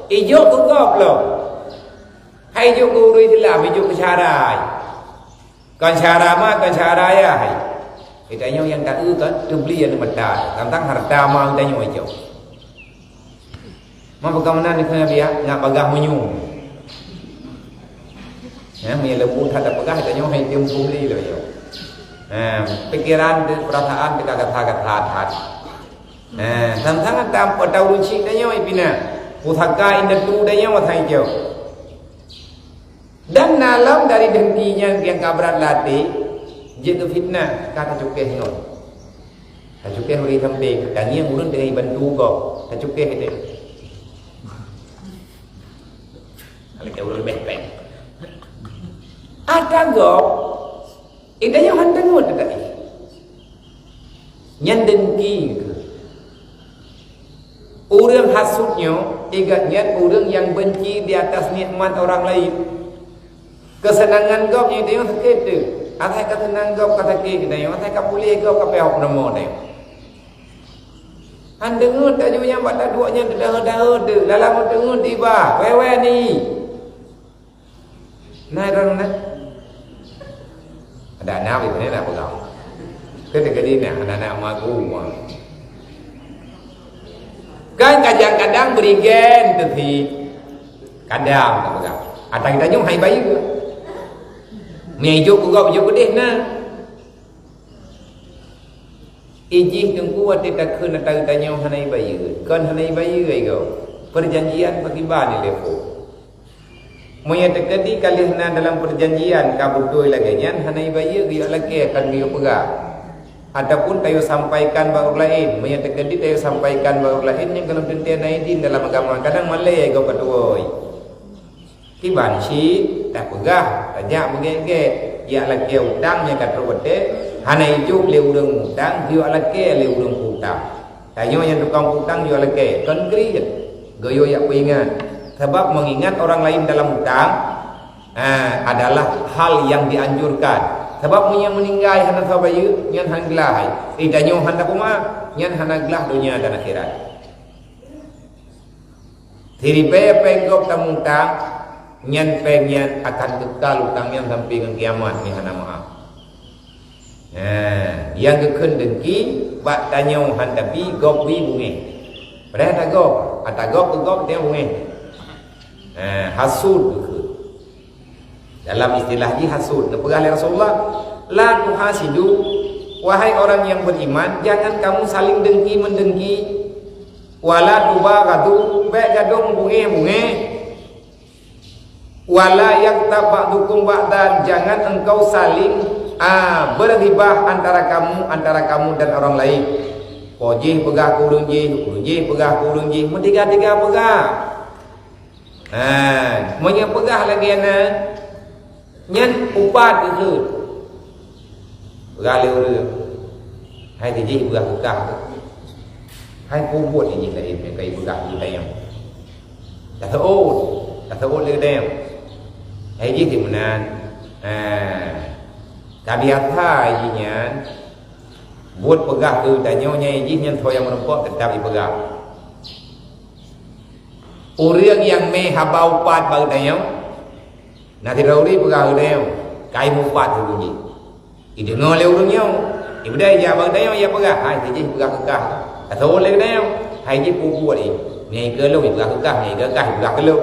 Ijok keu gob lom. Hai ijok keu ureuëng Islam, ijok keu syara. Kon syara ma, kon syara ayah hai. Geutanyoe nyang taeu kan, teubli aneuk mata. Tantang hareuta ma geutanyoe ijok. Ma peugah meunan dikheun Nabi, ya, ngat bagah meunyoe. Ya, meunyoe leumbut that tapeugah, tanyoe hai tem phon lé lom, ya. Ha, pikeran teuh, peurasaan teuh ka gata-gata that. Ha, sang-sang ata, ata ureuëng chik tanyoe ipina. Pusaka indatu tanyoe masa ijok. Dan na lom dari dengki nyan nyang ka brat lam até, jeuet keu fitnah, ka tacukéh ngon. Tacukéh ureuëng sampé, tangieng ureuëng teungoh ibantu gob, tacukéh itu. Kalau ureuëng beh-beh. Ata gob, geutanyoe han deungoe teuka jih. Nyan dengki kheueh. Ureuëng hasut nyoe, igat nyan ureuëng nyang benci di atas nikmat orang lain. Keuseunangan gob nyoe geutanyoe sakét teuh. Asai ka seunang gob ka sakét geutanyoe, asai ka puléh gob ka peuhok peunamoe geutanyoe. Han deungoe taju nyang bak taduek nyan teudahe-dahe teuh, dalam meuteungeut iba, wée-wée ni. Na droeneuh na? Ada aneuk ibu ni nak peugah. Keu teukeudi na aneuk-aneuk magu. Kan kadang-kadang berigen teuh si kadang ka peugah. Ata geutanyoe hai bayeue. Meunyo ijok keu gob ijok keudeh na. Ijih teungku watée takheun ata geutanyoe hana ibayeue. Kon hana ibayeue ai gob. Perjanjian pakiban ilée phon. Meunyo teukeudi ka lheueh na dalam perjanjian ka beutôi lagée nyan hana ibayeue geuyue lakée kon geuyue peugah. Ataupun tayue sampaikan bak ureuëng laén. Meunyo teukeudi tayue sampaikan bak ureuëng laén nyan gohlom teuntée na idin dalam agama. Kadang malée ai gob ka tuwoe. Kiban cit tapeugah, tajak beugét-gét, jak lakée utang nyang ka trok watée, hana ijok lé ureuëng utang, jijak lakée lé ureuëng utang. Tanyoe nyang tukang utang jua lakée, kon kri kan? Geuyue jak peuingat. Sabab mengingat orang lain dalam utang, ah, adalah hal yang dianjurkan. Sabab meunyoe meuninggai hana sabayeue, nyan hana glah hai. Eh, tanyoe hana peumaaf, nyan hana glah donya dan akhirat. Siribée péng gob tamutang, nyan péng nyan akan kekal utang nyan sampai ngon kiamat, nyan hana maaf. Nah, nyang geukheun dengki bak tanyoe han tabi gob bri bungéh. Padahai tagob, atagob keu gob tanyoe bungéh. Nah, hasud geukheun. Dalam istilah jih hasud, neupeugah lé Rasulullah, "La tuhasidu, wahai orang yang beriman, jangan kamu saling dengki-mendengki. Wala tubaghadu, bék gadôh bungéh-bungéh. Wala yaghtab ba'dukum ba'dan, jangan engkau saling, ah, berghibah antara kamu, antara kamu dan orang lain. Po jih peugah keu ureueng jih, ureueng jih peugah keu ureueng jih, meutiga-tiga peugah." Ha, meunyoe peugah lagée na, nyan upat geukheun. Peugah lé ureueng, "Hai tijih peugah keu kah." "Hai peue buet tijih laén nyang ka ipeugah keu tanyoe?" "Taseuôt, taseuôt lé tanyoe." "Hai jih di meunan." Ha, ka biasa jih nyan, buet peugah keu tanyoe nyang jih nyan soe nyang meurumpok teutap ipeugah. Ureueng nyang mé haba upat bak geutanyoe, na sidroe ureueng peugah keu geutanyoe, "Ka imupat ureueng jih." Ideungoe lé ureueng nyoe, ibeudôh ijak bak geutanyoe, ijak peugah, "Hai, si jih peugah keu kah." Taseuôt lé geutanyoe, "Hai jih peue buet jih? Nyang ikeu lôn ipeugah keu kah, nyang ikeu kah ipeugah keu lôn."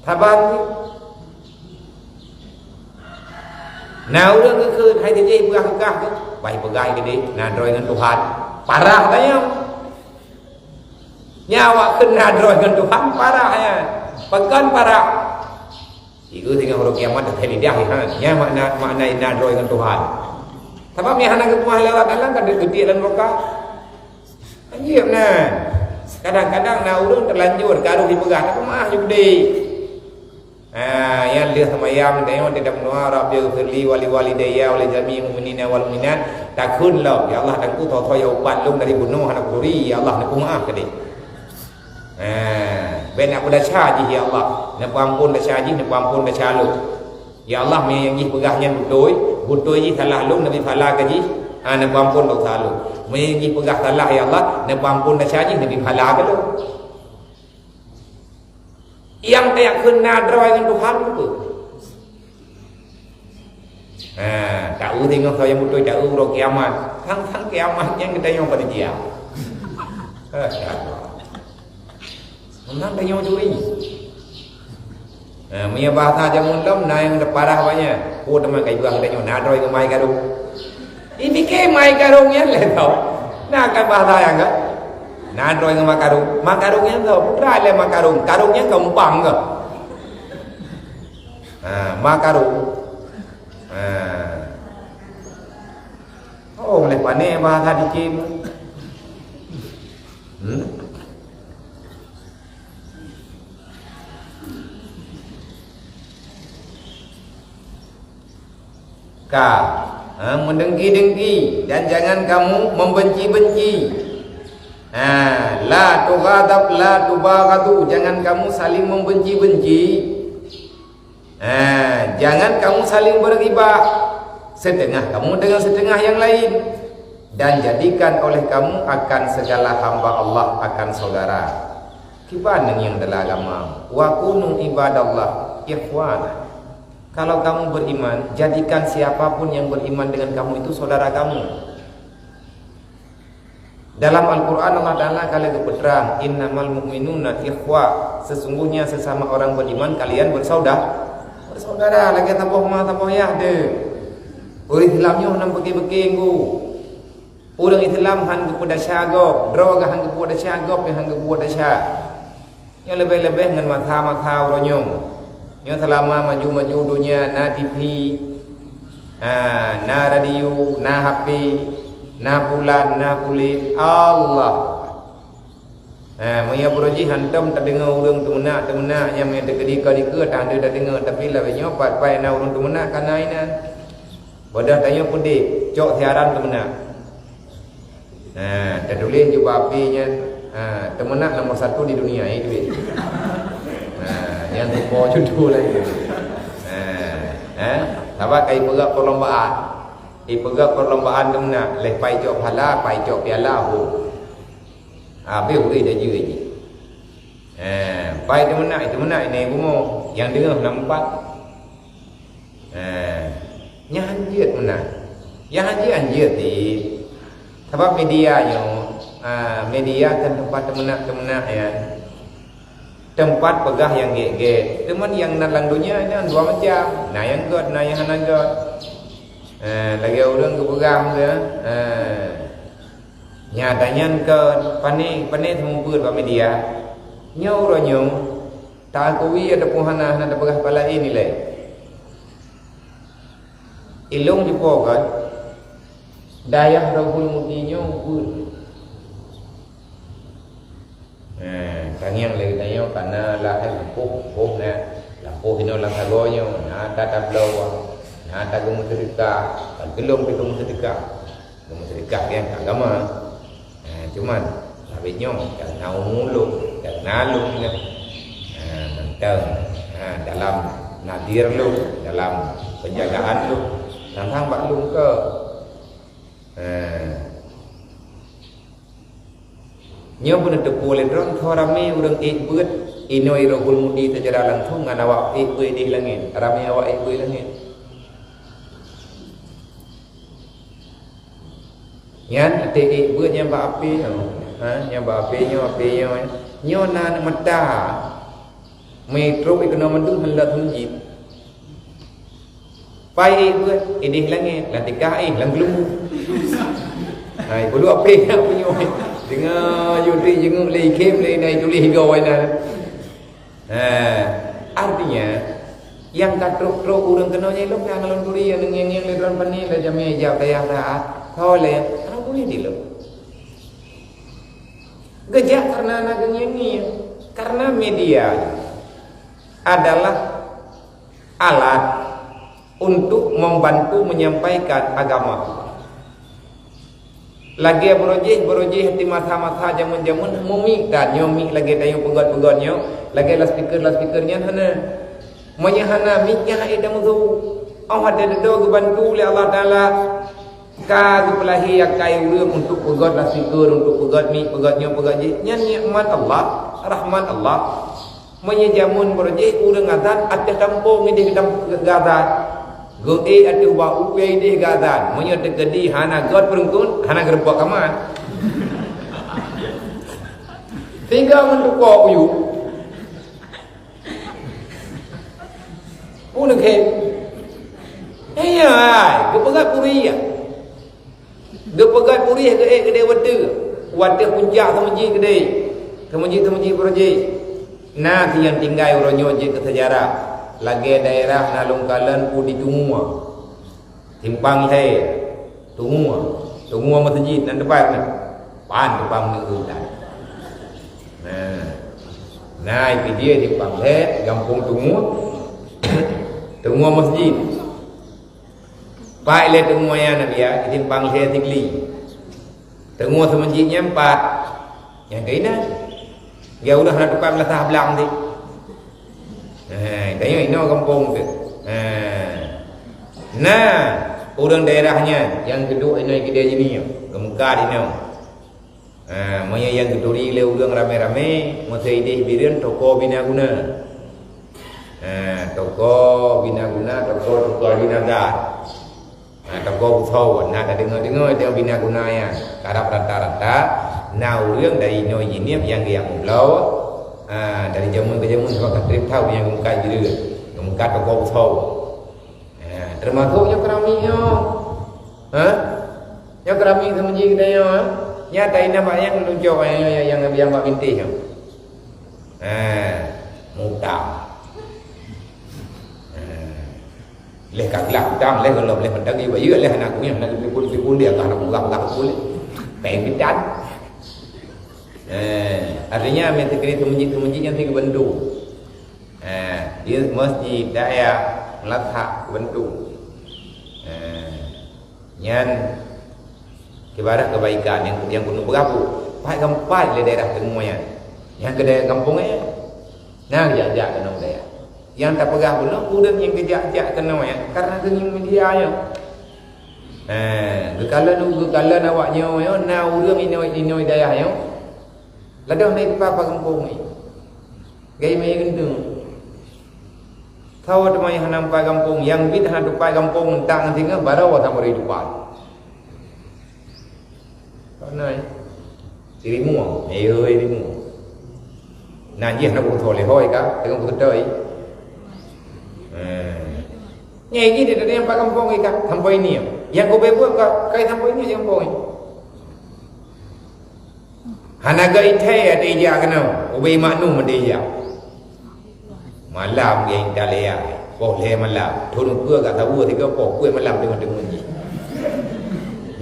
Saban jih. Na ureueng geukheun, "Hai si jih peugah keu kah." Bah ipeugah keudeh, na droe ngon Tuhan. Parah tanyoe. Nyan awak kheun na droe ngon Tuhan, parah nyan. Pakon parah? Ieu singoh uroe kiamat teuka lidah, ha. Nyan makna, makna na droe ngon Tuhan. Sabab nyang hana geupeugah lé Allah Taala ka geutiek lam nuraka. Anjir nyan. Kadang-kadang na ureueng teulanjur ka rôh jipeugah, tapi maah jih keudeh. Ha, nyan lheueh seumayang, tanyoe di dalam doa, "Rabbighfirli wa liwalidayya wa li jami'il mu'minina wal mu'minat." Takheun lom, "Ya Allah, Teungku, soe-soe nyang upat lôn dari bunoe hana kuturi, ya Allah, neupeumaaf keudeh." Ha, bék na peudasya jih, ya Allah, neupeuampon desya jih, neupeuampon desya lôn. Ya Allah, meunyoe nyang jih peugah nyan beutôi, beutôi jih salah lôn, neubri pahala keu jih, ha, neupeuampon desya lôn. Meunyoe nyang jih peugah salah, ya Allah, neupeuampon desya jih, neubri pahala keu lôn. Nyang tajak kheun na droe ngon Tuhan tu. Ha, taeu singoh soe nyang beutôi, taeu uroe kiamat. Sang-sang kiamat nyan geutanyoe panitia. Masya Allah. Meunan tanyoe curi. Ha, meunyoe bahasa jameun lom, na nyang teuparah banyak. Oh, teuma ka ipeugah geutanyoe, na droe ngon mai karông. Ipike mai karông nyan lé tau. Na kan bahasa nyang ka? Na droe ngon ma karông. Ma karông nyan tau. Peue lé ma karông? Karông nyan gampang ka. Ha, ma karông. Ha. Oh, lé pané bahasa dikém. Hmm? Ka, ha, meudengki-dengki, dan jangan kamu membenci-benci. Ha, la tughadab, la tubaghadu, jangan kamu saling membenci-benci. Ha, jangan kamu saling berghibah, setengah kamu dengan setengah yang lain, dan jadikan oleh kamu akan segala hamba Allah akan saudara. Kiban nyang dalam agama, "Wa kunu ibadallah ikhwana." Kalau kamu beriman, jadikan siapapun yang beriman dengan kamu itu saudara kamu. Dalam Al-Quran, Allah Ta'ala ka lheueh geupeutrang, "Innamal mu'minuna ikhwa." Sesungguhnya sesama orang beriman kalian bersaudara. Bersaudara, lagée saboh ma saboh yah deh. Ureueng Islam nyoe hana beuke-beuke ngu. Ureueng Islam han geupeudasya gob, droe han geupeudasya gob, nyang han geupeudasya. Nyoe leubeh-leubeh ngon masa-masa uroe nyoe. Nyoe seulama maju-maju donya, na T V, ha, na radio, na H P, na pulan, na puléh. Allah. Ha, meunyoe uroe jih hantom tadeungoe ureueng teumeunak-teumeunak nyang meunyoe teukeudi ka dikeue, tanda tadeungoe, tapi lagée nyoe pat-pat na ureueng teumeunak ka na inan. Padahai tanyoe peudeh, cok siaran teumeunak. Ha, tatuléh jubah api nyan, ha, teumeunak nomor satu di dunia, eh, duit. Ha, nyan rupa judul lagi. Ha, ha, saban ka ipeugah perlombaan. Ipeugah perlombaan teumeunak, leh pai cok phala, pai cok piala, ho. Habéh ureuëng dah jeuet jih. Ha, pai teumeunak, teumeunak inan bumoe, nyang deungoe na meupat. Ha, nyan han jeuet meunan. Nyang han jeuet, han jeuet cit. Sabab media nyoe, ha, media kan teumpat teumeunak-teumeunak nyan. Teumpat peugah nyang gét-gét. Teuma nyang na lam donya nyan dua macam. Na nyang gét, na nyang hana gét. Ha, lagée ureuëng geupeugah tu, ha. Nyata nyan kon, pane, pane seumeubeuet bak media. Nyoe uroe nyoe, taakui ataupun hana, hana tapeugah pala nilai. Ilong jipo kan, dayah Rohul Mudi nyoe beuet. Eh, tangieng lé geutanyoe kana lahé lampôh, lampôh na. Lampôh inoe lam sagoe nyoe, na that tabloe, na that geumeuseudeukah, ban keulong pih geumeuseudeukah. Geumeuseudeukah nyang agama. Eh, cuman, sabé nyoe, karena umu lôn, karena lôn nyoe. Eh, mantong, eh, dalam nadir lôn, dalam penjagaan lôn, tantang bak lôn ke. Eh. Nyoe beuneuteupeu lé droe, tho ramé ureuëng ék beuet inoe Rohul Mudi seucara langsung ngon awak ék beuet di langét. Ramé awak ék beuet langét. Nyan até ék beuet nyang bak apé nyoe. Ha, nyang bak apé nyoe, apé nyoe. Nyoe na aneuk mata. Meutrok ikonomi mandum hana lom jih. Pai ék beuet, idéh langét, lam tikah éh, lam keulumbu. Hai, bulu apé nyang punyueng. Deungoe yue teujeunguk lé ikhém lé nai tuléh igoe inan. Ha, artinya, nyang ka trok-trok ureuëng keunoe nyan lom nyang lôn turi nyang ngieng-ngieng lé droe pane lé jamé jak dayah saat. Soe lé, hana boleh dilom. Geujak karena na geungieng-ngieng. Karena media adalah alat untuk membantu menyampaikan agama Allah. Lagée barojéh-barojéh di masa-masa jameun-jameun, meumik that nyoe mik lagée tanyoe peugét-peugét nyoe, lagée loudspeaker-loudspeaker nyan hana. Meunyoe hana mik nyan hana tameusu. Oh, watée dudoe geubantu lé Allah Taala, ka geupeulahé akai ureuëng untuk peugét loudspeaker, untuk peugét mik, peugét nyoe, peugét jih. Nyan nikmat Allah, rahmat Allah. Meunyoe jameun barojéh ureuëng azan ateueh tampông idéh geutam-, geuazan. Geuék ateueh bak upée idéh geuazan. Meunyoe teukeudi hana gét peureunkun, hana geureubok kaman. Sehingga meutuko uyuek. Peue neukhém? Iya, geupeugah puri ya. Geupeugét puréh geuék keudéh watée, watée puncak seumeujid keudéh, seumeujid-seumeujid barojéh. Na si nyang tinggai uroe nyoe jeuet keu seujarah, lagée daerah na lôn kalon u di Tungua, simpang lhée, Tungua, Tungua meuseujid nan teumpat na, pan teupang neu utan. Nah, na i Pidie simpang lhée, gampông Tungua, Tungua meuseujid. Pat lé teungoh nyan, Nabi, ya, di simpang lhée Sigli. Teungoh seumeujid nyan pat. Nyang keuinan. Geu ureuëng hana tukai meulasah blang teuh. Hai, tanyoe inoe gampông teuh. Hai. Nah, ureuëng daerah nyan nyang geuduek inoe keudeh jih nyoe, geumeukat inoe. Ha, meunyoe nyang geuturi lé ureuëng ramé-ramé, meusé idéh Bireuen toko bina guna. Ha, toko bina guna, toko, toko bina guna. Ha, toko beusoe, na tadeungoe-deungoe toko bina guna nyan. Karab rata-rata, na ureuëng dari inoe Jeunieb nyang geujak meubloe, ha, dari jameun keu jameun, sabab ka treb that nyang geumeukat Bireuen. Geumeukat toko beusoe. Ha, teumasok nyoe keramik nyoe. Ha? Nyoe keramik seumeujid geutanyoe, ha? Nyan tainah bak nyang lôn cok, nyang, nyang, nyang, nyang bak bintéh nyoe. Ha, meuutam. Ha. Lheueh ka glah utang, lheueh gohlom, lheueh mantong geuyue bayeue, lheueh hana kunyah, hana geupeuphon-phon dia, ka hana peugah-peugah pun. Péng bidan. Ha, artinya, meuteukeu seumeujid-seumeujid nyan sigeubantu. Eh, di masjid dayah meulasah bantu. Eh, nyan Ibarat kebaikan nyang, nyang keuneuk peugah buet, pat-pat lé daerah teungoh nyan. Nyang keu daerah gampông nyan, na jak-jak keunoe daerah. Nyang tapeugah bunoe, ureueng nyang geujak-jak keunoe nyan, karena geungieng media nyoe. Eh, geukalon, geukalon awak nyoe, nyoe na ureueng inong, inong daerah nyoe. Ladôm na ipa-ipa gampông nyoe. Gai mé geunteng. Sawa teuma nyang hana meupat gampông, nyang biet hana teupat gampông, entak ngon singoh, baroe saboh ri teupat. Ka na, eh? Sirimueng, eh, yo, sirimueng. Na jih na bungso lé hôi ka, teungoh beutôi. Eh. Nyai jih dia tadi nampak gampông ka, sampoe ini. Nyang keubeue buet ka, kai sampoe ini gampông. Hana geuithée ate ija keunoe, ubé maknum ate ija. Malam geuintat lé ai, poh lhée malam. Thon ukeue gak saweue sigoe poh peuet malam teungoh-teungoh jih.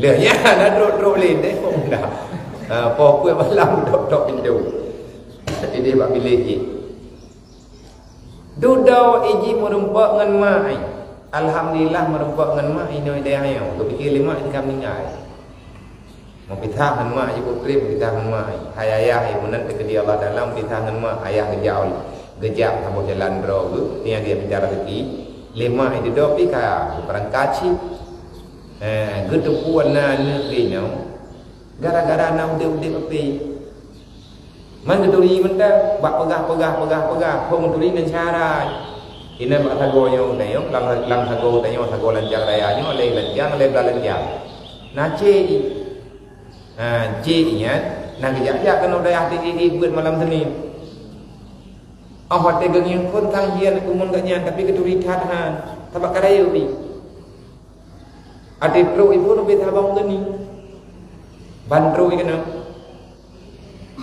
Lheueh nyan na trok-trok lé deh poh muda. Ha, poh peuet malam tok-tok pintoe. Ideh bak bilék jih. Dudoe iji meurumpok ngon mak ai. Alhamdulillah meurumpok ngon mak inong ideh ayong. Geupike lé mak jih ka meuninggai. Meupisah ngon mak jih, putri meupisah ngon mak jih. Hai ayah, hai meunan teukeudi Allah Taala meupisah ngon mak. Ayah geujak, geujak saboh jalan droe geuh, nia geujak mita raseuki. Lé mak jih dudoe pih ka geupeurangkat cit. Eh, geuteupeue na aneuk geuh nyoe gara-gara na udeb-udeb ape. Man geuturi mantong, bak peugah, peugah, peugah, peugah, phon geuturi ngon syarat. Inan bak sagoe nyoe, tanyoe, lam, lam sagoe tanyoe, sagoe lancang raya nyoe, lhée lancang, lhée blah lancang. Na cék jih. Ha, cék jih nyan, na geujak-jak keunoe dayah T E E beuet malam Senin. Oh, watée geungieng phon sang jih aneuk keumuen geuh nyan, tapi geuturi that han, sabab ka rayeuk jih. Até trok ibu leubeh sabang geuh ni. Ban trok ibu keunoe.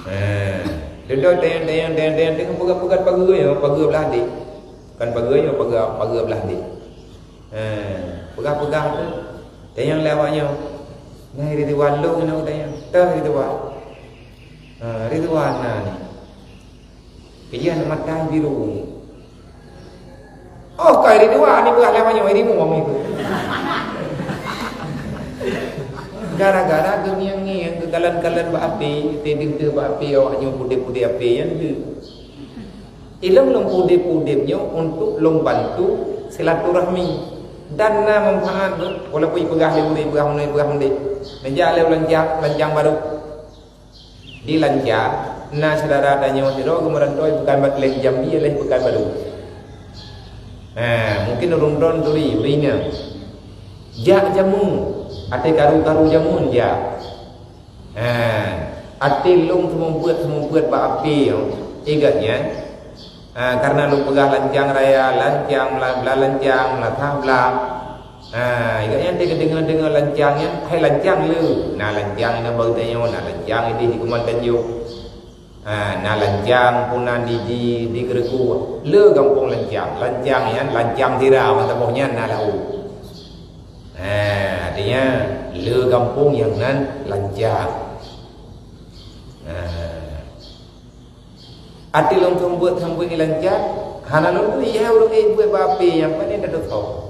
Eh, dudoe tayang, tayang, tayang, tayang, tayang, peugah-peugah pageue nyoe, pageue blah deh. Kan pageue nyoe, pageue, pageue blah deh. Eh, peugah-peugah tu, tayang lé awak nyoe. Nah, Ridwan lôn nyoe tayang. Toh Ridwan. Ha, Ridwan na ni. Keu jih aneuk mata biru. Oh, ka iri dua ni beurah lam manyong, iri mueng itu. Gara-gara geungieng-ngieng, geukalon-kalon bak api, teudeung-deung bak api, awak nyoe pudeb-pudeb api nyan deuh. Ilôn lôn pudeb-pudeb nyoe untuk lôn bantu silaturahmi. Dan na manfaat, walaupun ipeugah lé ulée, ipeugah ulée, ipeugah ulée. Neujak lé u lancang, lancang barô. Di lancang, na syedara tanyoe sidroe geumeurantoi bukan bat lé Jambi, lé Pekanbaru. Ha, mungkin ureueng droen turi, ureueng inong. Jak jameun, até karu-karu jameun jak. Ha, até lôn seumeubeuet-seumeubeuet bak api nyoe, ingat nyan. Ha, kareuna lôn peugah lancang raya, lancang, la-, la-, lancang, lasah blah. Ha, ingat nyan teuka deungoe-deungoe lancang nyan, hai lancang le. Na lancang inong baru tanyoe, na lancang ideh di Kuman Tanjong. Ha, na lancang puna di, di, di Geureuku. Le gampông lancang. Lancang nyan, lancang sira, mantong boh nyan na lau. Ha, artinya, le gampông nyang nan lancang. Ha. Até lôn seumeubeuet-seumeubeuet ngon lancang, hana lôn turi hai ureueng ék beuet bak api nyang pané tateutoe.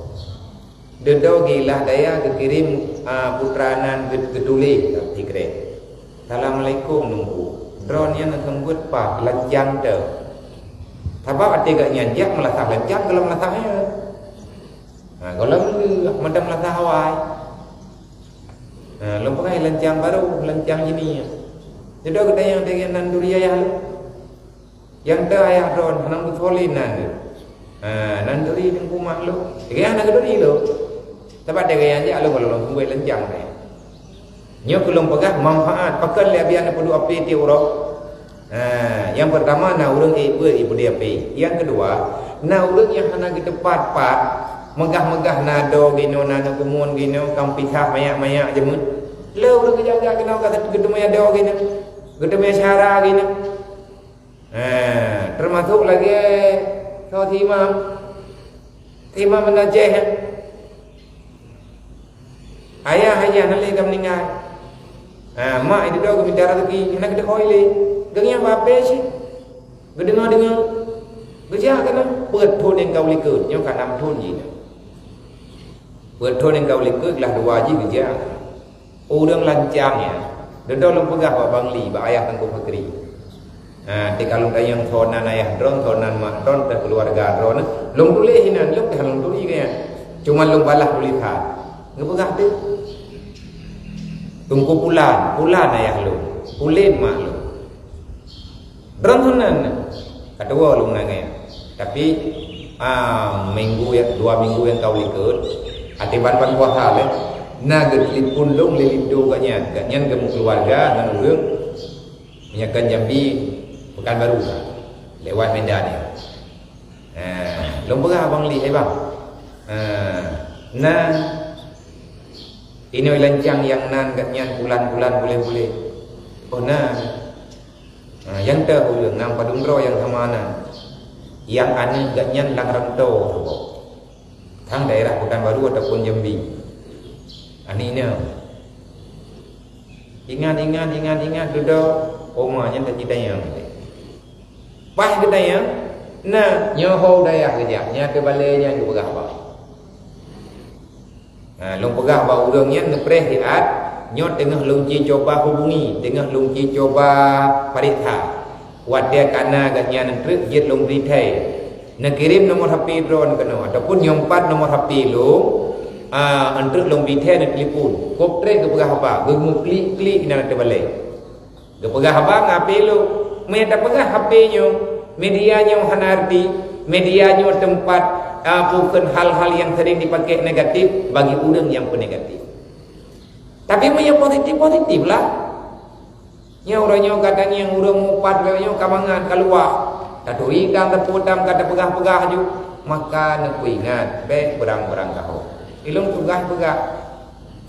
Dudoe geuilah daya geukirém, a, putra nan geu-, geutuléh sikrek. "Assalamualaikum, Teungku. Droeneuh nyan seumeubeuet paih lancang teuh." Sabab até geuh nyan jak meulasah lancang, gohlom meulasah nyan. Ha, gohlom lheueh mantong meulasah awai. Ha, lôn peugah lancang barô, lancang jih nyan. Dudoe geutanyong lagèe nan turi ayah lôn. Nyang teu ayah droen, hana meutusolin nan lôn. Ha, nan turi teungku mak lôn. Lagèe hana geuturi lôn. Sabab lagèe nyan jak lôn, lôn peubuet lancang nyan. Nyoe keu lôn peugah manfaat. Pakon lé Abi hana peuduek api tiep uroe? Ha, nyang peurtama na ureueng ék beuet ipeudeh api. Nyang keudua, na ureueng nyang hana geuteupat pat, meugah-meugah na doe ginoe, na aneuk keumuen ginoe, ka meupisah manyak-manyak jameun. Le ureueng geujak-jak keunoe ka geuteumé doe ginoe, geuteumé syara ginoe. Ha, teumasok lagèe soe si imam, si imam Banda Aceh nyan. Ayah, ayah, na lé ka meuninggai. Ha, mak itu doh geumita raseuki, hana geuteuka ilée. Geungieng bak api cit. Geudeungoe-deungoe. Geujak keunoe, peuet thon nyang ka u likot, nyoe ka nam thon jih. Peuet thon nyang ka u likot, glah dua jih geujak. Ureuëng lancang nyan, dudoe lôn peugah bak Bang Li, bak ayah Teungku Fakri. Ha, di kalon tanyong soe nan ayah droen, soe nan mak droen, teuh keuluwarga droen. Lôn tuléh inan, lôn teuh lôn turi geuh nyan. Cuma lôn balah tulisan. Geupeugah teuh, Teungku Pulan, Pulan ayah lôn, Pulen mak lôn. Droen hana na. Ka tuwoe lôn nangèe. Tapi, ah, minggu ya, dua minggu nyang ka u likot, até ban-ban puasa lé, na geutelepon lôn lé linto geuh nyan. Geuh nyan geumeukeuluwarga ngon ureuëng meunyoe kon Jambi, Pekanbaru ka. Lewat Medan nyan. Ah, lôn peugah Bang Li, "Hai Bang, ah, na inoe lancang nyang nan geuh nyan bulan-bulan buléh-buléh." "Oh, na." Ha, nyang teuh ureuëng ngon padum droe nyang sama na. Nyang aneuk geuh nyan lam rantô saboh. Tang daerah Pekanbaru ataupun Jambi. Aneuk inong. Ingat, ingat, ingat, ingat, dudoe, oma nyan teuh jitanyong. Paih geutanyong, na, nyoe ho dayah geujak, nyan ateueh balée nyan geupeugah bak. Ha, lôn peugah bak ureuëng nyan neupreh siat, nyoe teungoh lôn ci cuba hubungi, teungoh lôn ci cuba pareksa. Watée ka na geuh nyan eunteuk jeuet lôn bri thée. Neukirém nomor H P droen keunoe, ataupun nyoe pat nomor H P lôn, a, eunteuk lôn bri thée neutelepon. Kôb treb geupeugah haba, geumuklik-klik inan ateueh balée. Geupeugah haba ngon H P lôn. Meunyoe tapeugah H P nyoe, media nyoe hana arti, media nyoe teumpat, a, peue kheun hal-hal nyang sering dipakai negatif bagi ureuëng nyang peunegatif. Tapi meunyoe positif, positif lah. Nyoe uroe nyoe gata ngieng ureuëng mupat lagée nyoe ka mangat ka luwah. Taturi tam, tapeue tam, ka tapeugah-peugah ju, maka neupeuingat bék beurang-beurang kahô. Ilôn tugaih peugah,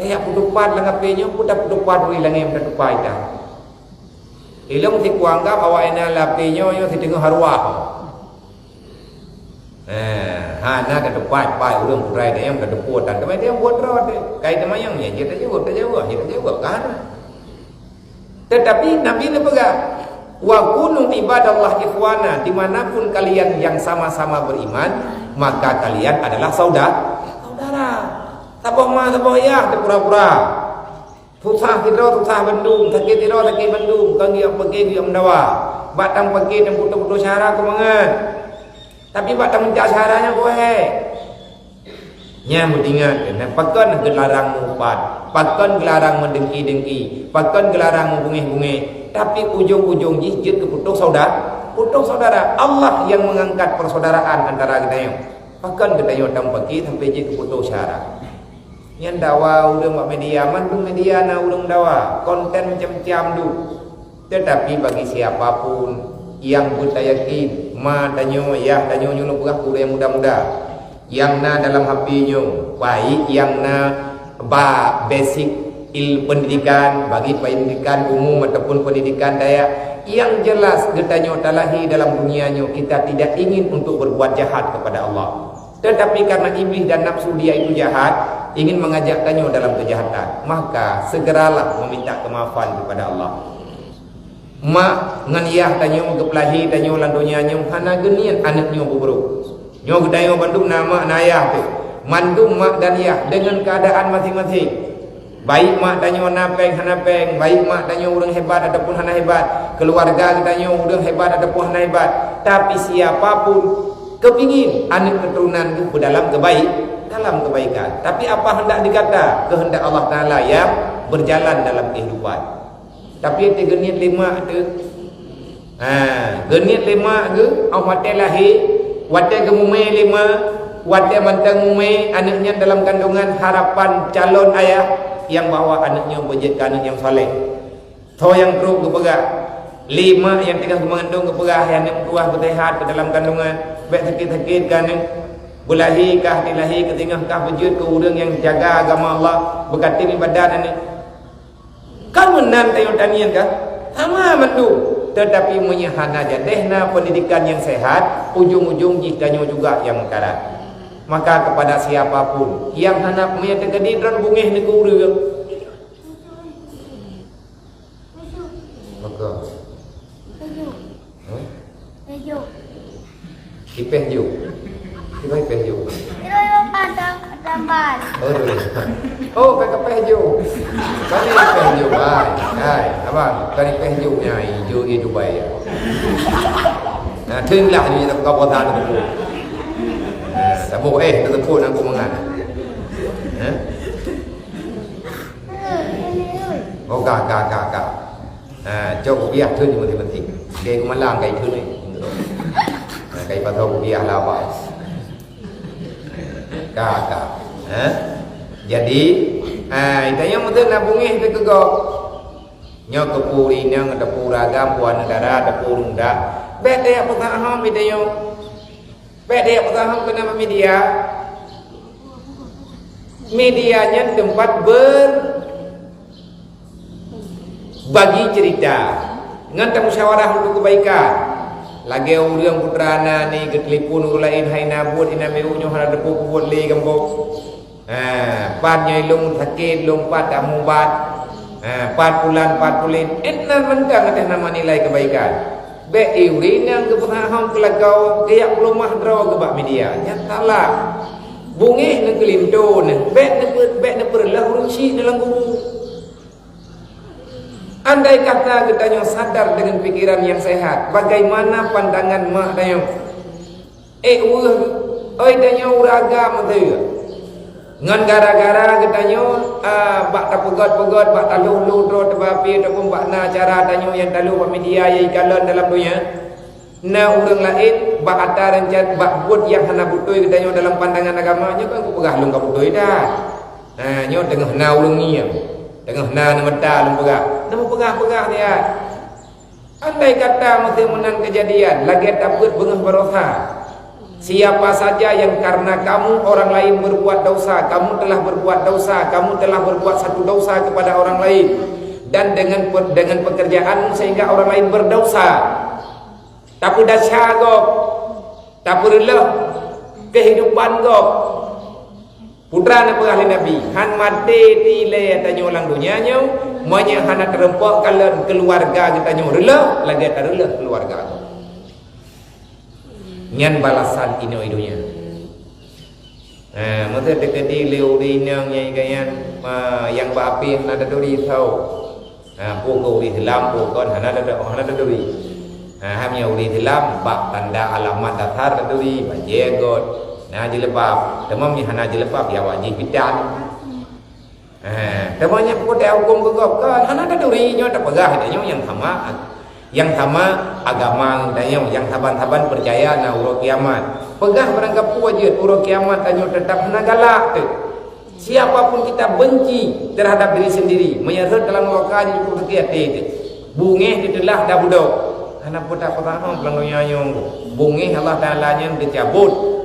"Eh, jak peutupat lam H P nyoe, peue tapeutupat ureuëng langét tatupai tam." Ilôn sikuanggab awak inan lapée nyoe, nyoe siteungoh arwah. Eh, hana tatupat-pat ureuëng purai dayang ka teupeue tan teuma dia buet droe teuh. Kai teuma nyang nyan jeuet tajaweueb, tajaweueb, jeuet tajaweueb, ka hana. Tetapi Nabi neupeugah, "Wa kunu ibadallah ikhwana," di mana pun kalian yang sama-sama beriman, maka kalian adalah sauda-, saudara. Saboh ma, saboh yah, teuh pura-pura. Susah sidroe, susah bandum, sakét sidroe, sakét bandum, kon geuyue peuké geuyue meudawa. Bak tam peuké tam putôh-putôh syara keu mangat. Tapi bak tam meucak syara nyan keu wahé. Nyan beuingat keunan, pakon geularang meuupat, pakon geularang meudengki-dengki, pakon geularang meubungéh-bungéh, tapi ujong-ujong jih jeuet keu putôh sauda-, putôh saudara. Allah yang mengangkat persaudaraan antara geutanyoe. Pakon geutanyoe tam peuké sampai jeuet keu putôh syara. Nyan dawa ureuëng bak media, mandum media na ureuëng dawa, konten macam-macam dum. Tetapi bagi siapa pun yang beutayakin, ma tanyoe, yah tanyoe, nyoe lôn peugah keu ureuëng muda-muda, nyang na dalam H P nyoe, baik nyang na ba basic il-, pendidikan, bagi pendidikan umum ataupun pendidikan dayah, yang jelas geutanyoe talahé dalam dunia nyoe, kita tidak ingin untuk berbuat jahat kepada Allah. Tetapi karena iblis dan nafsu dia itu jahat, ingin mengajak tanyoe dalam kejahatan, maka segeralah meminta kemaafan kepada Allah. Mak ngon yah tanyoe geupeulahé tanyoe lam donya nyoe hana geuniet aneuëk nyoe beubrok. Nyoe geutanyoe bandum na mak na yah teuh. Mandum mak dan yah deungon keuadaan maséng-maséng. Baik mak tanyoe na péng hana péng, baik mak tanyoe ureuëng hebat ataupun hana hebat, keuluwarga geutanyoe ureuëng hebat ataupun hana hebat, tapi siapa pun keupingin aneuëk keuturonan geuh beudalam keubaik-, dalam keubaikan. Tapi apa hendak dikata, keuheundak Allah Taala nyang beujalan dalam keuhidupan. Tapi teuh geuniet lé mak teuh, Ha, geuniet lé mak geuh, óh watée lahé, watée geumumé lé ma, watée mantong mumé aneuëk nyan dalam kandongan, harapan calon ayah nyang bahwa aneuëk nyoe beujeuet keu aneuëk nyang saleh. Soe nyang trok geupeugah, lé mak nyang teungoh geumandong geupeugah, "Hai aneuëk, meutuwah beuseuhat keu dalam kandongan, bék sakét-sakét keu aneuëk. Beulahé kah dilahé keu singoh kah beujeuet keu ureuëng nyang jaga agama Allah, beukatem iébadat aneuëk." Kan meunan tanyoe taniet kan? Sama mandum. Tetapi meunyoe hana jadeh na pendidikan nyang sehat, ujong-ujong jih tanyoe juga nyang meukarat. Maka kepada siapa pun nyang hana meunyoe teukeudi droen bungéh neukeu ureuëng. Maka. Hah? Ipéh ju. Ipéh ju. Oh, tuléh. Oh, ka kapéh jôk. Ka kapéh jôk, hai. Hai, abang, ka kapéh jôk nyan, jôk di Dubai, ya. Nah, teun lah ni, tak buka puasa tu. Nah, saboh, eh, teupeu nang kumangan. Eh? Oh, ka, ka, ka, ka. Ha, cok kupiah tu ni penting-penting. Dia kemalang kai tu ni. Ha, kai pasal kupiah lah, Abang. Ka, ka. Ha? Jadi, ha, itanyong meuteun na bungéh teukeugok. Nyoe keupeue ureueng inong, keupeue ureueng agam, keupeue aneuk dara, keupeue ureueng muda. Bèk teuyak peusahom itanyong. Bèk teuyak peusahom keunan bak media. Media nyan teumpat ber- bagi cerita ngon tamusyawarah untuk kebaikan. Lagèe ureueng putra na ni geutelepon ureueng laén, "Hai na buet, ina meu nyoe hana teupeu peubuet lé gampông." Ha, pat nyoe lôn sakét, lôn pat tak mubat. Ha, pat pulan, pat pulen. Ét nan mantong ateueh nama nilai kebaikan. Bèk ureueng nyang geupeusahom keulakoe, geujak peuleumah droe keu bak media. Nyan salah. Bungéh neukeulinto nyan. Bèk neupeu-, bèk neupeureuloh ureueng syik dalam kubu. Andai kata geutanyoe sadar dengan pikiran yang sehat, bagaimana pandangan mak tanyoe? Eh, weueh, oi tanyoe ureueng agam teuh. Ngon gara-gara geutanyoe, ah, bak tapeugot-peugot, bak talhôh-lhôh droe teuba pih, ataupun bak na acara tanyoe nyang talhôh bak media nyang ikalon dalam donya. Na ureueng laén bak ata rencana bak buet nyang hana beutôi geutanyoe dalam pandangan agama, nyoe kan kupeugah lôn ka beutôi that. Ha, nyoe teungoh na ureueng ngieng, teungoh na neumeuta lôn peugah. Neupeugah-peugah nyan. Andai kata meusé meunan keujadian, lagèe tabeuet beungoh baroesa. Siapa saja yang karena kamu orang lain berbuat dosa, kamu telah berbuat dosa, kamu telah berbuat satu dosa kepada orang lain, dan dengan pe-, dengan pekerjaanmu sehingga orang lain berdosa. Tapeudesya gob, tapeureuloh keuhidupan gob. Peue na peugah lé Nabi, "Han maté dilèe tanyoe lam donya nyoe, meunyoe hana teurumpok kalon keuluwarga geutanyoe reuloh lagèe tareuloh keuluwarga gob." Nyan balasan inoe i donya. Ha, meusé teukeudi lé ureueng inong nyang iganyan, ma, nyang bak apèh hana taturi sahoe. Ha, peue keu ureueng Islam, peue kon hana tata-, hana taturi. Ha, ham nyang ureueng Islam bak tanda alamat dasar taturi, bajèe göt, na jilbab. Teuma meunyo hana jilbab, ya wajéb bidan. Ha, teuma nyan peue teuhukôm keu gob, kan hana taturi, nyoe tapeugah tanyoe nyang sama, nyang sama agama tanyoe, nyang saban-saban peucaya na uroe kiamat. Peugah barangkapeue jeuet uroe kiamat tanyoe teutap hana galak teuh. Siapa pun kita benci terhadap diri sendiri, meunyo rhot dalam neuraka jicukôp sakét até teuh. Bungéh teutelah dan beudôk. Hana peue tapeutamong lam donya nyoe. Bungéh Allah Taala nyan geucabot.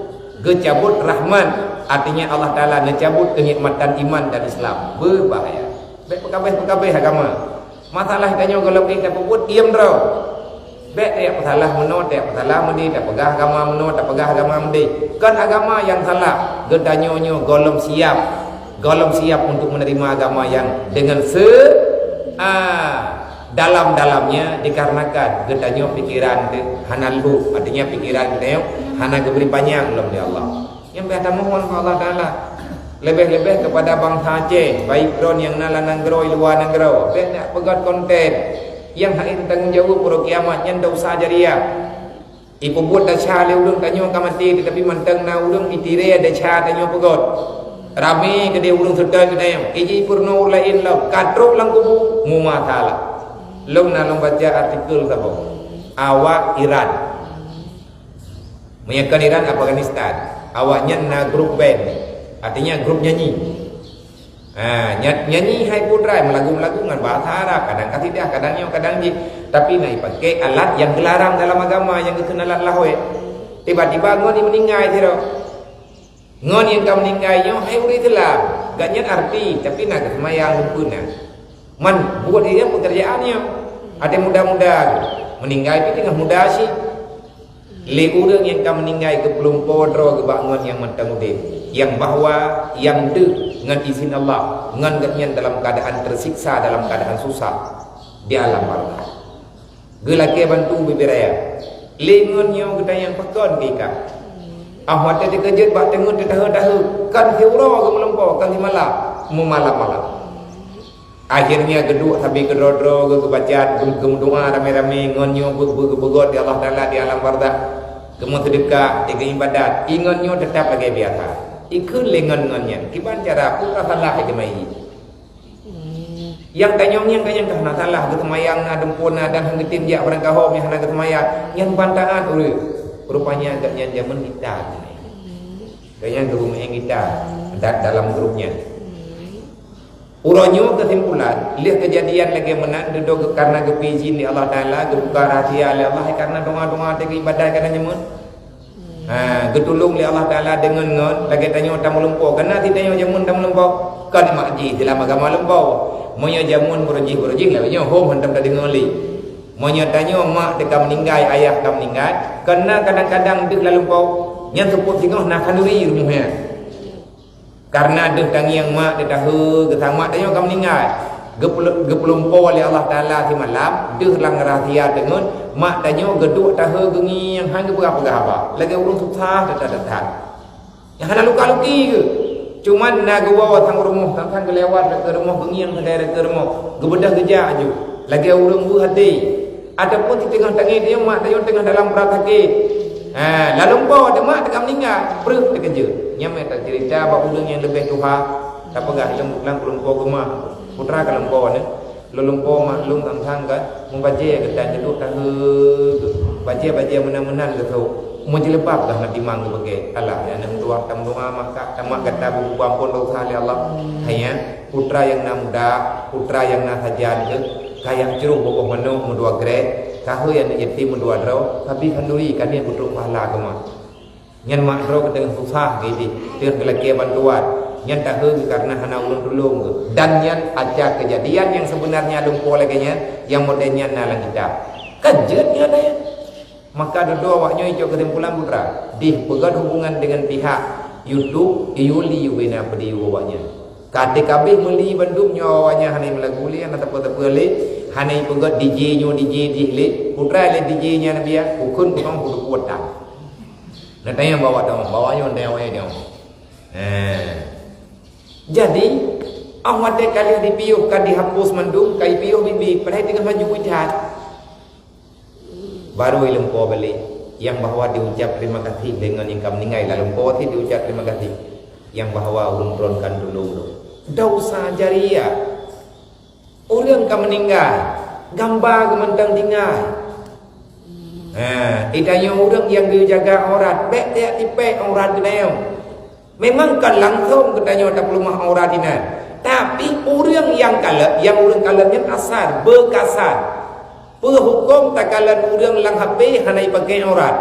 Geucabot rahmat, artinya Allah Taala neucabot keunikmatan iman dan Islam. Beubahaya. Bèk peukabéh-peukabéh agama. Masalah tanyoe gohlom ék tapeubuet, diem droe. Bèk teuyak peusalah meunoe, teuyak peusalah meudéh, tapeugah agama meunoe, tapeugah agama meudéh. Kon agama nyang salah, geutanyoe nyoe gohlom siap. Gohlom siap untuk menerima agama nyang dengan se-, ah, dalam-dalamnya dikarenakan geutanyoe pikiran teuh hana lhôh, artinya pikiran geutanyoe hana geubri panyang lom lé Allah. Nyan payah tamohon keu Allah Taala. Leubeh-leubeh keupada bansa Aceh, baik droe nyang na lam nanggroe, luwa nanggroe. Bèk nak peugöt konten nyang hana tanggung jaweueb uroe kiamat, nyan desya jariah. Ipeubuet desya lé ulôn tanyoe ka maté, teutapi mantong na ulôn itirée desya tanyoe peugöt. Ramé keudéh ulôn seutôt keu tanyoe. Iji peurunoe ureueng laén lom, ka trok lam kubu, muma salah. Lôn na lôn baca artikel saboh. Awak Iran. Meunyoe kon Iran, Afghanistan, awaknyan na grup band, artinya grup nyanyi. Ha, nya-, nyanyi hai putra, meulagu-meulagu ngon bahasa Arab, kadang kasidah, kadang nyoe, kadang jih. Tapi na ipaké alat nyang geularang dalam agama, nyang geukheun alat lahé. Tiba-tiba ngon meuninggai sidroe. Ngon nyang ka meuninggai nyoe hai ureueng Islam, gobnyan artis, tapi na geuseumayang lumpuna. Man buet ilée pekerjaan nyoe. Até muda-muda, meuninggai pih teungoh muda cit. Lé ureueng nyang ka meuninggai geupeulumpo droe geuh bak ngon nyang mantong udeb, nyang bahwa nyang deuh ngon izin Allah, ngon gobnyan dalam keuadaan teusiksa, dalam keuadaan susah di alam barzakh. Geulakée bantu bibiraya. Lé ngon nyoe geutanyoe pakon keu ikat. Ah watée teukeujot bak teungeut teutahe-tahe, kan siuroe geumeulumpoe, kan simalam, meumalam-malam. Akhirnya geuduek sabe keudroe-droe geubaca, geumeudoa ramé-ramé, ngon nyoe beu-, beu-, beugôt di Allah Taala di alam barzakh. Geumeuseudeukah, geuibadat, ingon nyoe teutap lagée biasa. Ikheun lé ngon-ngon nyan, kiban cara peue salah geuteumai. Nyang tanyong, nyang tanyong ka hana salah, geuseumayang na, dumpeue na, dan han geutem jak barangkaho nyang hana geuseumayang, nyan ban taát ureuëng. Rupanya gobnyan jameun gita. Gobnyan geubeumeung gita da-, dalam grup nyan. Uroe nyoe keusimpulan, lheueh keujadian lagée meunan, dudoe geu-, karena geupeuizin di Allah Taala, geubuka rahsia lé Allah, karena doa-doa teuka ibadat kana jameun. Ha, geutulông lé Allah Taala deungon ngon lagée tanyoe tameulumpoe. Kana si tanyoe jameun tameulumpoe, kon mak jih dalam agama lumpoe. Meunyoe jameun beureuji-beureuji lagée nyoe hom hantom tadeungoe lé. Meunyoe tanyoe mak teuka meuninggai, ayah ka meuninggai, kana kadang-kadang deuh lam lumpoe, nyan seupôt singoh na khanduri rumoh nyan. Karena deuh tangieng mak teuka geusamak tanyoe ka meuninggai. Geupeu-, geupeulumpoe lé Allah Taala simalam, deuh lam rahsia teungeut, mak tanyoe geuduek tahe geungieng han geupeugah-peugah haba. Lagée ureuëng susah that-that. Nyang hana luka-luki geuh. Cuman na geuwoe sang rumoh, sang-sang geulewat keu rumoh geungieng sagai keu rumoh. Geubeudôh geujak aju. Lagée ureuëng beuh até. Ataupun di teungoh tangieng mak tanyoe teungoh dalam brat sakét. Ha, lam lumpoe mak teuka meuninggai, preuh teukeujot. Nyan meunan cerita bak ureuëng nyang leubeh tuha, tapeugah lom lam lumpoe geumah. Putra ka lumpoe nyoe. Lôn lumpoe mak lôn sang-sang ka meubajée geutanyoe duek tahe. Bajée-bajée meunan-meunan geusok. Meujeuleuba dah na timang geubeuke. Alah, ya aneuk meutuah, tameudua maka tamat gata beuamphon dosa lé Allah. Hanya putra nyang na muda, putra nyang na sajan geuh, kayang cruh boboh manok meudua grek, tahe nyang yatim meudua droe, tapi khanduri kanieng peutrok pahala keumah. Nyan mak droe keuteungoh susah geuh, teungoh geulakée bantuan. Nyan tahe geuh karena hana ulôn tulông geuh. Dan nyan aca keujadian nyang seubeunarnya lumpoe lagée nyan, nyang model nyan na lam kitab. Kan jeuet nyan ayat. Maka dudoe awaknyoe icok keusimpulan putra, dih peugét hubungan dengan pihak YouTube, iyue li ubena peudiyue awaknyan. Ka teukabeh meuli bandum nyoe awaknyan hana meulagu lé, hana teupeu-teupeu lé, hana ipeugét D J nyoe D J dih lé, putra lé D J nyan biya, ukheun kutong kudu kuat tan. Na tanyong bawa tong, bawa nyoe tanyong awaknyan tanyong. Eh. Jadi, ah watée ka lheueh dipiôh ka dihapus mandum, ka ipiôh bibi, padahai teungoh maju ujat. Baru ilumpoe balek, nyang bahwa diucap terima kasih deungon nyang ka meuninggai, lalumpoe cit diucap terima kasih, nyang bahwa ulôn tron kan tulông lôn. Dosa jariah. Ureuëng ka meuninggai, gamba geuh mantong tinggai. Ha, itanyoe ureuëng nyang geujaga aurat, bék tajak tipék aurat geutanyoe. Memang kon langsong geutanyoe tapeuleumah aurat inan, tapi ureuëng nyang kalon, nyang ureuëng kalon nyan asar, beukasar. Peue hukôm takalon ureuëng lam H P hana ipaké aurat?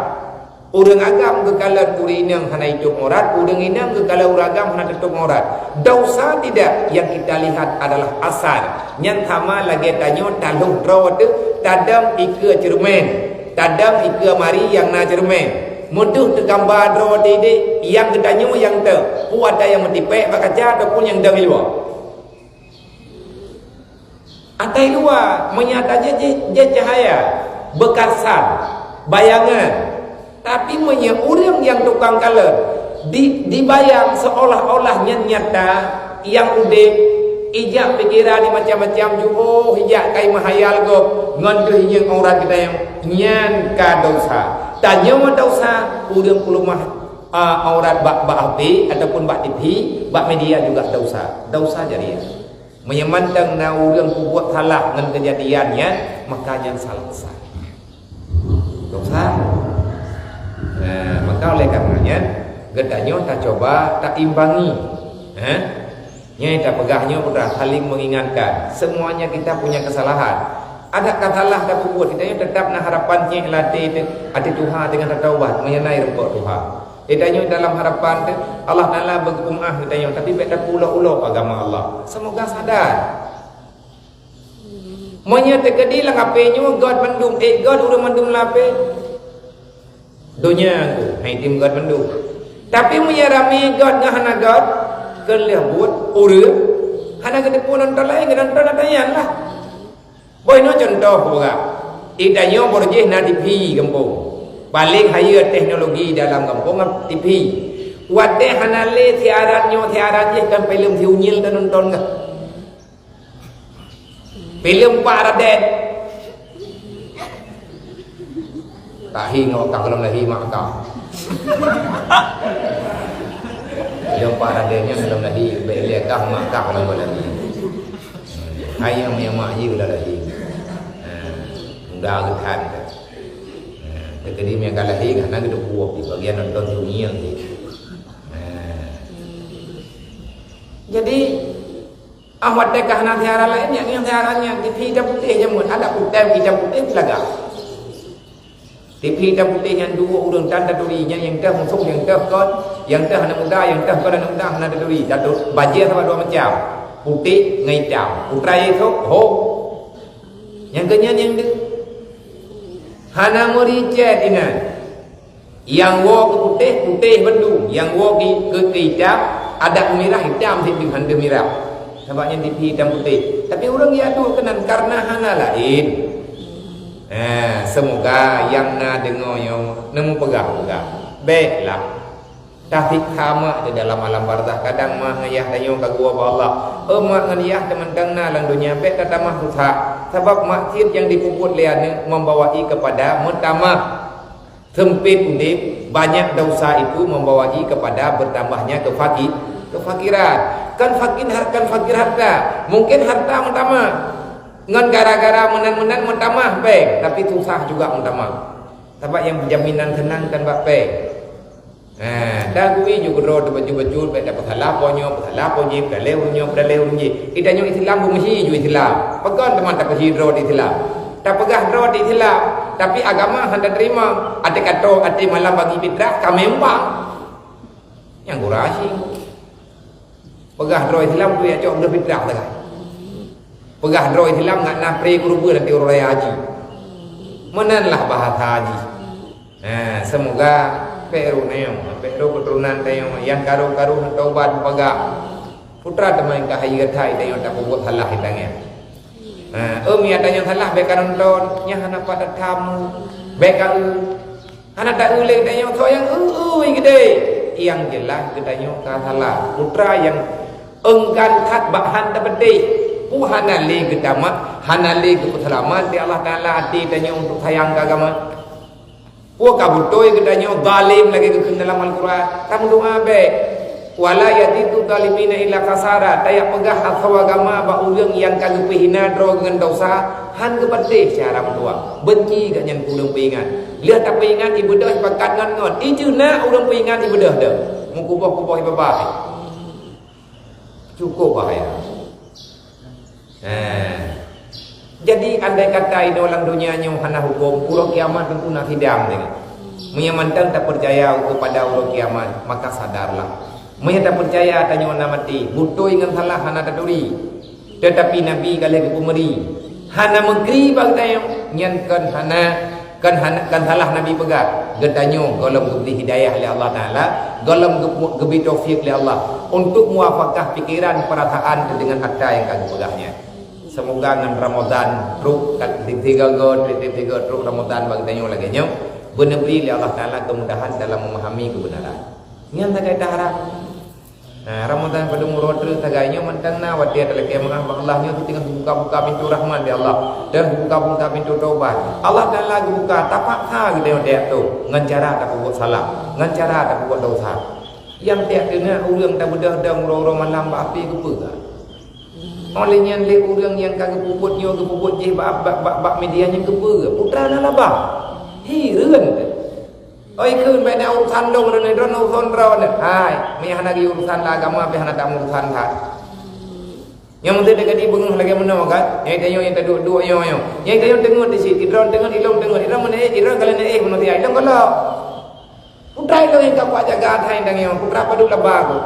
Ureuëng agam geukalon ureuëng inong hana itôp aurat, ureuëng inong geukalon ureuëng agam hana teutôp aurat. Dosa tidak yang kita lihat adalah asar. Nyan sama lagée tanyoe talhôh droe teuh, tadong ikeue ceureumen, tadong ikeue mari nyang na ceureumen. Meudeuh teugamba droe teuh idéh, nyang geutanyoe nyang teuh, peue ata nyang meutipék bak kaca ataupun nyang dong i luwa. Atai luwa, meunyo ata jih, jih, jih cahaya, beukasar, bayangan. Tapi meunyo ureuëng nyang tukang kalon, di, dibayang seolah-olah nyan nyata, nyang udeb, ijak pikiran di macam-macam juoh, ijak kai meuhayal gob, ngon deuh inyeuk aurat geutanyoe, nyan ka dosa. Tanyoe dosa, ureuëng peuleumah, a, aurat bak, bak H P ataupun bak T V, bak media juga dosa. Dosa jariah. Meunyo mantong na ureuëng peubuet salah ngon keujadian nyan, maka nyan salah besar. Dosa. Nah, maka oleh karena nyan, geutanyoe tacoba taimbangi. Ha? Nyang tapeugah nyoe putra saling mengingatkan. Semuanya kita punya kesalahan. Adak ka salah tapeubuet, geutanyoe tetap na harapan nyang lam até teuh, até tuha teungoh tataubat, meunyo na i rumpok tuha. Geutanyoe dalam harapan teuh, Allah Taala beugeupeumaáh geutanyoe, tapi bék tapeuulok-ulok agama Allah. Semoga sadar. Meunyoe teukeudi lam H P nyoe göt bandum, ék göt ureuëng bandum lam H P. Donya tu, hai tim göt bandum. Tapi meunyoe ramé göt ngon hana göt, keu lheueh buet ureuëng, hana geuteupeue nonton laén, geunonton ata nyan lah. Boh inoe cuntoh peugah, di tanyoe boh jih na T V gampông. Paléng hayeue teknologi dalam gampông, TV. Watée hana lé siaran nyoe, siaran jih kan filem si unyil tanonton kah. Filem Pak Raden. Tahi ngon kah lom lahé mak kah. Filem Pak Raden nyan lom lahé, bèk lé kah mak kah lom lahé. Hai nyang mak jih udah lahé. Ha, muda geutan. Ha, teukeudi meunyo ka lahé, hana geuteupeue, bagian nonton dunia jih. Ha. Jadi, ah, watée ka hana siaran laén, nyan nyang siaran nyan, TV hitam putih jameun, ada kutem hitam putih lagak. TV hitam putih nyan dua ureueng tan taturi, nyan nyang teuh musoh, nyang teuh kon, nyang teuh aneuk muda, nyang teuh kon aneuk muda, hana taturi. Satu bajée saban dua macam, putih ngon hitam. Putra Yesok, ho. Nyang keunyan nyang deuh. Hana meuricet inan. Nyang woe keu putéh, putéh bandum. Nyang woe keu, keu, keu itam, adak mirah, itam sit deuh, han deuh mirah. Sabab nyan TV itam putéh. Tapi ureueng jiadoe keunan kareuna hana laén. Ha, seumoga nyang na deungoe nyoe neumeupeugah-peugah. Bèk lah. Tasiksa mak di dalam alam barzakh. Kadang mak ngon yah tanyoe ka geuwoe bak Allah. Oh, mak ngon yah teumantong na lam donya, bèk tatamah susah. Sabab maksiat nyang jipeubuet lé aneuk membawai keupada meutamah. Sempit udép, banyak dosa itu membawai kepada bertambahnya kefaki-, kefakiran. Kan fakir har-, kan fakir harta. Mungkin harta meutamah. Ngon gara-gara meunan-meunan meutamah bank, tapi susah juga meutamah. Sabab nyang jaminan seunang kan bak bank. Nah, dan kui ju keudroe teuh bacut-bacut, bèk tapeusalah po nyoe, peusalah po jih, peudaléh ureueng nyoe, peudaléh ureueng jih. Kita nyoe Islam beumeusi ju Islam. Pakon teuma tapeusi droe di Islam. Tapeugah droe di Islam, tapi agama hana teurimong. Até kato, até malam bagi fitrah, ka meumbang. Nyang gura asyik. Peugah droe Islam tu ya cok beufitrah teuka. Peugah droe Islam ngat na pre guru nanti ureueng raya haji. Meunan lah bahasa haji. Nah, semoga pek ru nayong, pek ru keturunan tayong yang karu-karu taubat peugah. Putra teuma ka haji gata idayong tapeubuet salah di tangan. Ha, em ya tanyong salah bèk ka nonton, nyan hana pada tamu. Bèk ka eu. Hana ta eu lé geutanyoe, soe nyang eu-eu geude. Nyang jeulaih geutanyoe ka salah. Putra nyang enggan that bak han tapeudeh. Peue hana lé geutamah, hana lé geupeuseulamat lé Allah Taala até tanyoe untuk sayang keu agama. Peue ka beutôi geutanyoe zalim lagèe geukheun dalam Al-Quran. Tameudoa bèk. Wala yazidu zalimina illa khasara. Tajak peugah asoe agama bak ureueng nyang ka geupeuhina droe ngon dosa, han geupatéh cara meutuah. Benci gobnyan keu ureueng peuingat. Lheueh tapeuingat ibeudôh ipakat ngon-ngon. Ijeuna ureueng peuingat ibeudôh deuh. Meukuboh-kuboh ibabah. Cukup bahaya. Nah, jadi andai kata inoe lam donya nyoe hana huköm, uroe kiamat teuntu na sidang teuh. Meunyoe mantong tapeucaya kepada uroe kiamat, maka sadarlah. Meunyoe tapeucaya tanyoe na maté, beutôi ngon salah hana taturi. Teutapi Nabi ka lheueh geupeumeuri. Hana meukri bak geutanyoe, nyan kon hana Kan hana, kan salah Nabi peugah, geutanyoe gohlom geubri hidayah lé Allah Taala, gohlom geu-, geubri taufik lé Allah untuk muwafakah pikeran, peurasaan teuh deungon harta nyang ka geupeugah nyan. Semoga ngon Ramadan trok, ka-, tiga-tiga, tiga-tiga trok Ramadan bak geutanyoe lagèe nyoe, beuneubri lé Allah Taala keumudahan dalam memahami keubeunaran. Nyan sagai taharap. Nah, Ramadan padum uroe treuk sagai nyoe mantong na watèe talakèe meu'ah bak Allah nyoe teungoh geubuka-buka pintoe rahmat lé Allah dan geubuka-buka pintoe taubat. Allah Taala geubuka, tapaksa geutanyoe tajak tu ngon cara tapeubuet salah, ngon cara tapeubuet desya. Nyang tajak teungoh ureueng tabeudôh dong uroe-uroe malam bak api geupeugah. Óh lheueh nyan lé ureueng nyang ka geupeubuet nyoe geupeubuet jih bak, bak, bak, bak media nyan geupeugah, putra na laba. Hireuen teuh. Oi, kheun bèk na urusan lôn, droeneuh droeneuh urusan droeneuh. Hai, meunyo hana geuurusan lam agama, pih hana tamurusan that. Nyang meusti teuka jibeungeuh lagèe meunoe kan? Nyang tanyoe nyang taduek-duek nyoe nyoe. Nyang tanyoe teungeut di sit, droeneuh teungeut, ilôn teungeut, ilôn meunan, ilôn ka lheueh na éh manusia, ilôn gohlom. Putra ilôn nyang ka kuat jaga that nyang tanyoe, putra padub laba ku.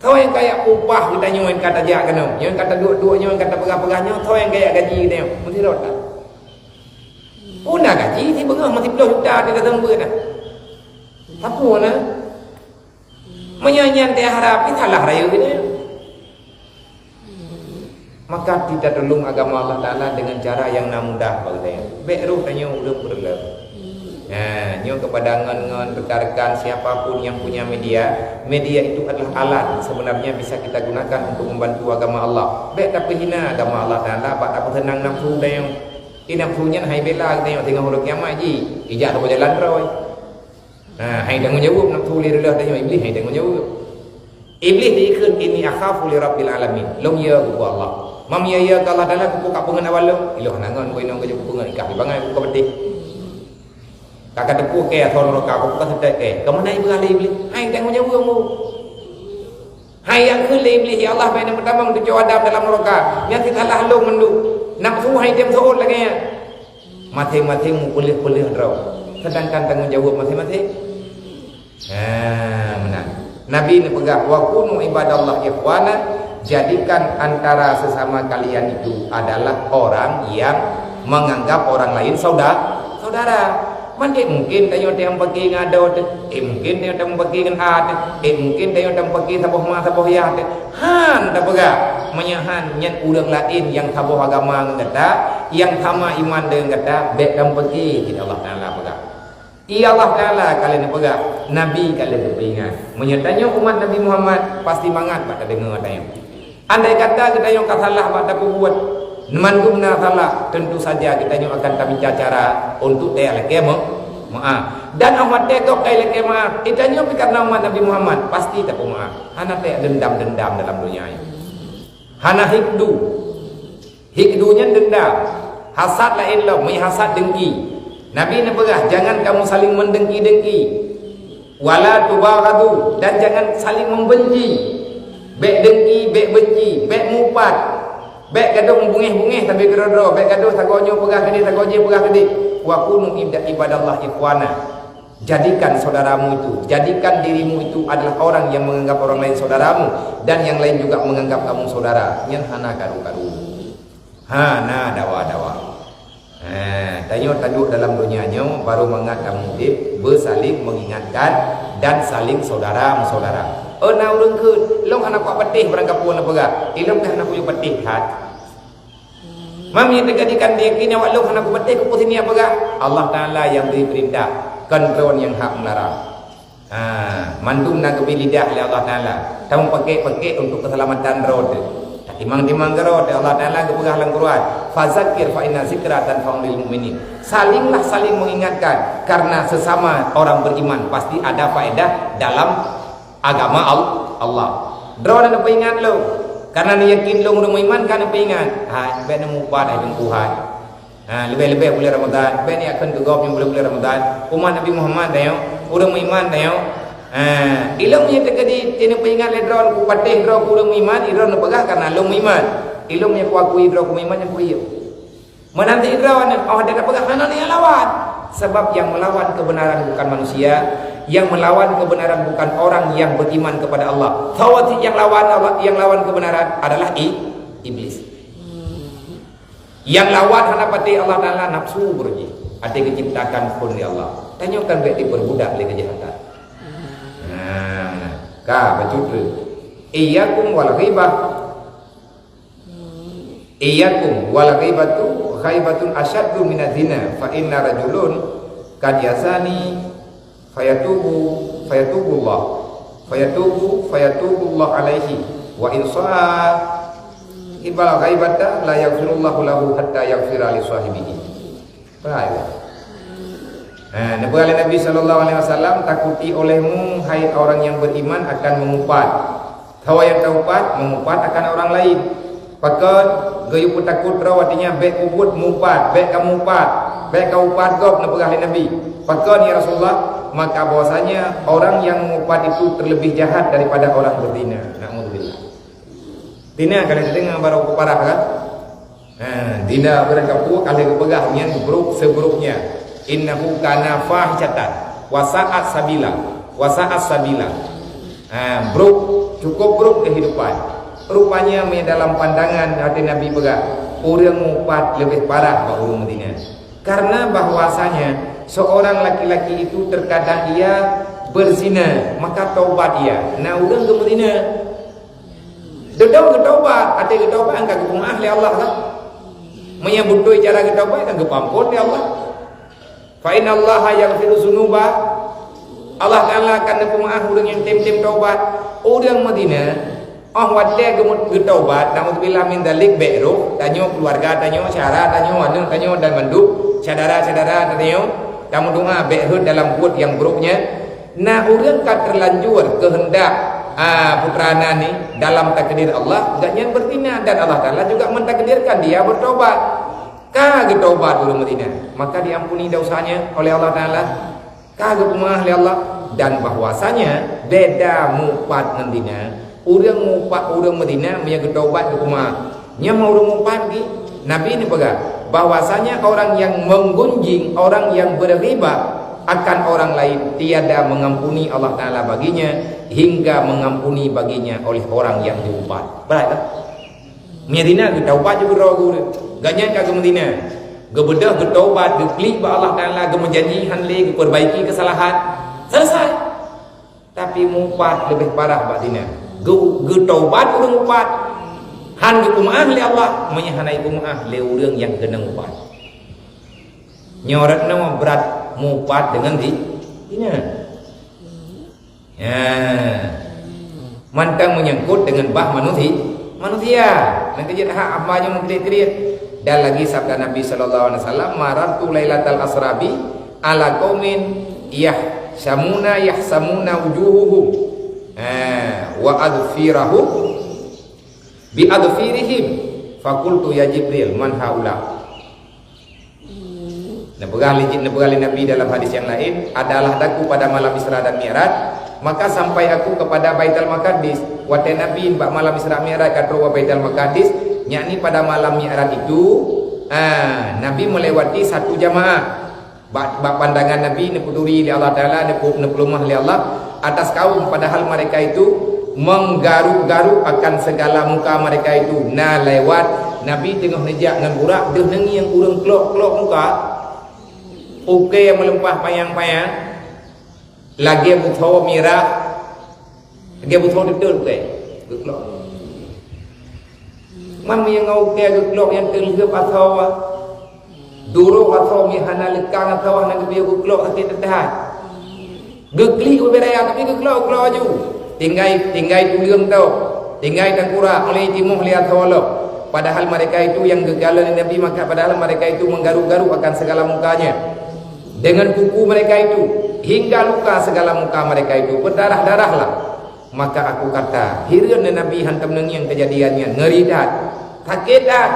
Soe nyang ka jak upah geutanyoe nyang ka tajak keunoe, nyang ka taduek-duek nyoe, nyang ka tapeugah-peugah nyoe, soe nyang ka jak gaji geutanyoe? Meusti rot that. Peue na gaji sibeungöh meusiplôh juta di lam beuet na. Sapeue na? Meunyoe nyan teuharap, salah rayeuk nyan. Maka kita tulông agama Allah Taala dengan cara yang na mudah bagi saya. Bèk roh tanyoe ulôn peureulèe. Nah, nyoe kepada ngon-ngon rekan-rekan siapa pun yang punya media, media itu adalah alat sebenarnya bisa kita gunakan untuk membantu agama Allah. Bèk tapeuhina agama Allah Taala bak tapeuseunang nafsu tanyoe. Di nafsu nyan hai bela tanyoe teungoh uroe kiamat jih, ijak lôn jalan droe. Nah, hai tanggung jaweueb nafsu lé reuloh tanyoe, Iblih hai tanggung jaweueb. Iblih diikheun, "Inni akhafu li Rabbil Alamin." Lôn yö keu Allah. Mam yö-yö keu Allah Taala, keu ka peungeut awai lôn. Ilôn hana ngon, keu inong keu jeuet peungeut ikah di bangai keu peutih. Ka ka teupeu kèe asoe nuraka, keu ka seutôt kèe. Keu mana ibu ahli Iblih? Hai tanggung jaweueb mu. Hai nyang kheun lé Iblih, "Ya Allah, bèk neupeutamong tujoh Adam dalam nuraka. Nyan sisalah lôn mandum." Nafsu hai tem seuôt lagèe nyan. Maséng-maséng mupeuleueh-peuleueh droe. Sedangkan tanggung jaweueb maséng-maséng. Ha, meunan. Nabi neupeugah, "Wa kunu ibadallah ikhwana," jadikan antara sesama kalian itu adalah orang yang menganggap orang lain sauda-, saudara. Man ék mungken tanyoe tameupaké ngon adoe teuh, ék mungken tanyoe tameupaké ngon a teuh, ék mungken tanyoe tameupaké saboh ma saboh yah teuh. Han tapeugah, meunyoe han nyan ureueng laén nyang saboh agama ngon gata, nyang sama iman deungon gata, bèk tameupaké, cit Allah Taala peugah. Iya Allah Taala ka lheueh neupeugah, Nabi ka lheueh geupeuingat. Meunyoe tanyoe umat Nabi Muhammad, pasti mangat bak tadeungoe tanyoe. Andai kata geutanyoe ka salah bak tapeubuet, mandum na salah, tentu saja geutanyoe akan tamita cara untuk taya lakèe meu-, meu'ah. Dan 'oh watèe gob taya lakèe meu'ah, geutanyoe pih karena umat Nabi Muhammad, pasti tapeumeu'ah. Hana taya dendam-dendam dalam donya nyoe. Hana hikdu. Hikdu nyan dendam. Hasad laén lom, meunyoe hasad dengki. Nabi neupeugah, "Jangan kamu saling mendengki-dengki. Wala tubaghadu, dan jangan saling membenci." Bèk dengki, bèk benci, bèk mupat. Bèk gadôh meubungéh-bungéh sabe keudroe-droe, bèk gadôh sagoe nyoe peugah keudéh, sagoe jéh peugah keudéh. "Wa kunu ibda-, ibadallah ikhwana." Jadikan saudaramu itu, jadikan dirimu itu adalah orang yang menganggap orang lain saudaramu, dan yang lain juga menganggap kamu saudara. Nyan hana karu-karu. Hana dawa-dawa. Ha, tanyoe taduek dalam donya nyoe, barô mangat tamudeb, beusaling mengingatkan dan saling saudara meusaudara. Oh, na ureueng kheun, "Lôn hana kuat patéh barangkapeue neupeugah." Ilôn pih hana kuyue patéh that. Mami teujadikan diyakin awak lôn hana kupatéh, keu peue siniat peugah? Allah Taala nyang bri peurintah, kon droe nyang hak meularang. Ha, mandum na geubri lidah lé Allah Taala. Tameupakék-pakék untuk keuseulamatan droe teuh. Tatimang-timang keudroe teuh, Allah Taala geupeugah lam Quran, "Fazakir fa inna zikra tanfa'ul mu'minin." Salinglah saling mengingatkan, karena sesama orang beriman pasti ada faedah dalam agama Al-, Allah. Droe na neupeuingat lôn, karena neuyakin lôn ureueng meuiman ka neupeuingat. Hai, bèk neumupat hai Teungku hai. Ha, leubeh-leubeh buleuen Ramadhan, bèk neujak kheun keu gob nyang buleuen-buleuen Ramadhan. Umat Nabi Muhammad tanyoe, ureueng meuiman tanyoe. Ha, ilôn nyang teukeudi neupeuingat lé droe, kupatéh droe keu ureueng meuiman, ilôn neupeugah karena lôn meuiman. Ilôn nyang kuakui droe keu meuiman nyang kuhiyeue. Meunan cit droeneuh, oh, ada peugah hana nyang lawan. Sebab yang melawan kebenaran bukan manusia, yang melawan kebenaran bukan orang yang beriman kepada Allah. Sawa cit nyang lawan Allah, nyang lawan kebenaran adalah i-, iblis. Nyang lawan hana patéh Allah Taala nafsu beureuji. Até geuciptakan phon lé Allah. Tanyoe kan bèk diperbudak lé keujahatan. Nah, ka bacut tu. Iyyakum wal ghibah. Iyyakum wal ghibatu ghaibatun asyaddu minaz zina, fa inna rajulun qad yazani fayatubu, fayatubullah, fayatubu, fayatubullah alaihi, wa in sahibal ghaibata la yaghfirullahu lahu hatta yaghfira li sahibihi. Baik. Ha, neupeugah lé Nabi sallallahu alaihi wasallam, "Takuti olehmu, hai orang yang beriman, akan mengupat. Sawa nyang taupat, mengupat akan orang lain." Pakon geuyue peutakot droe, artinya bèk peubuet mupat, bèk kamupat, bèk kaupat gob, neupeugah lé Nabi. Pakon, ya Rasulullah? Maka bahwasanya orang yang mengupat itu terlebih jahat daripada orang berzina. Naudzubillah. Zina ka lheueh teudeungoe barô parah kan? Ha, zina barangkapeue ka lheueh geupeugah nyan brok sebroknya. Innahu kana fahsyatan wa sa'at sabila, wa sa'at sabila. Ha, brok, cukup brok kehidupan. Rupanya, dalam pandangan até Nabi peugah, ureueng mupat leubeh parah bak ureueng meuzina. Karena bahwasanya seorang laki-laki itu terkadang ia berzina, maka taubat ia. Na ureueng geumeuzina, Deudong geutaubat, até geutaubat ka geupeumaáh lé Allah kan. Meunyoe beutôi cara geutaubat kan geupeuampôn lé Allah. Fa innallaha yaghfiru dzunuba. Allah Taala akan neupeumaáh ureuëng nyang tem-tem taubat. Ureuëng meuzina, óh watée geumeu-, geutaubat, naudzubillah min dzalik, bék rôh, tanyoe keuluwarga tanyoe, syara tanyoe, aneuëk tanyoe dan mandum, syedara-syedara tanyoe, tameudoá bék rhot dalam buet nyang brok nyan. Na ureuëng ka terlanjur keuheundak, a, putra na ni dalam takdir Allah, gobnyan beuzina dan Allah Taala juga mentakdirkan dia bertobat. Ka geutaubat ureuëng meuzina, maka diampuni dosanya oleh Allah Taala. Ka geupeumaáh lé Allah, dan bahwasanya beda mupat ngon zina. Ureuëng mupat, ureuëng meuzina meunyoe geutaubat geupeumaáh. Nyan mah ureuëng mupat geuh. Nabi neupeugah bahwasanya orang yang menggunjing, orang yang berghibah akan orang lain, tiada mengampuni Allah Taala baginya hingga mengampuni baginya oleh orang yang diupat. Berat tak? Meunyoe zina geutaubat jeuet keudroe geuh ureuëng. Gobnyan ka geumeuzina. Geubeudôh geutaubat, geuklik bak Allah Taala, geumeujanji hán lé, geupeubaiki keusalahan. Selesai. Tapi mupat leubeh parah bak zina. Geu-, geutaubat ureuëng mupat. Hán geupeumaáh lé Allah, meunyoe hana geupeumaáh lé ureuëng nyang keunong mupat. Nyoe rot nyoe brat mupat deungon zi-, zina. Ya. Mantong menyangkut dengan bah manusi-, manusia. Nyang keujeuet hak hamba nyang meukeureuet-keureuet. Dan lagi sabda Nabi sallallahu alaihi wasallam, "Marartu lailatal asra bi ala qaumin yahsamuna, yahsamuna wujuhuhum, eh, wa adfirahum bi adfirihim. Fakultu, ya Jibril, man haula?" Neupeugah lé, neupeugah lé Nabi dalam hadis nyang laén, "Adalah daku pada malam Isra dan Mi'raj, maka sampai aku kepada Baitul Maqadis." Watée Nabi bak malam Isra Mi'raj ka trok bak Baitul Maqadis, yakni pada malam Mi'raj itu, ah, Nabi melewati satu jamaah. Bak, bak pandangan Nabi neupeuturi lé Allah Taala, neupeu-, neupeuleumah lé Allah atas kaum, padahal mereka itu menggaruk-garuk akan segala muka mereka itu. Na lewat, Nabi teungoh neujak ngon burak, deuh neungieng ureuëng klok-klok muka, ukée meulumpah panyang-panyang, lagée butho mirah, lagée butho teuteul ukée, geuklok. Man meunyoe ngon ukée geuklok nyang teulheueb asoe, duroe asoe, meuhana leukang asoe, hana geubiyeu geuklok, sakét that. Geuklik ubé raya, tapi geuklok, geuklok laju. Tinggai, tinggai tuleueng tôh, tinggai tangkurak, ulée timoh lé asoe lom. Padahal mereka itu yang geukalon Nabi, maka padahal mereka itu menggaruk-garuk akan segala mukanya. Dengan kuku mereka itu, hingga luka segala muka mereka itu, berdarah-darahlah. Maka aku kata, hireuen Nabi hantom neungieng keujadian nyan, ngeuri that, sakét that.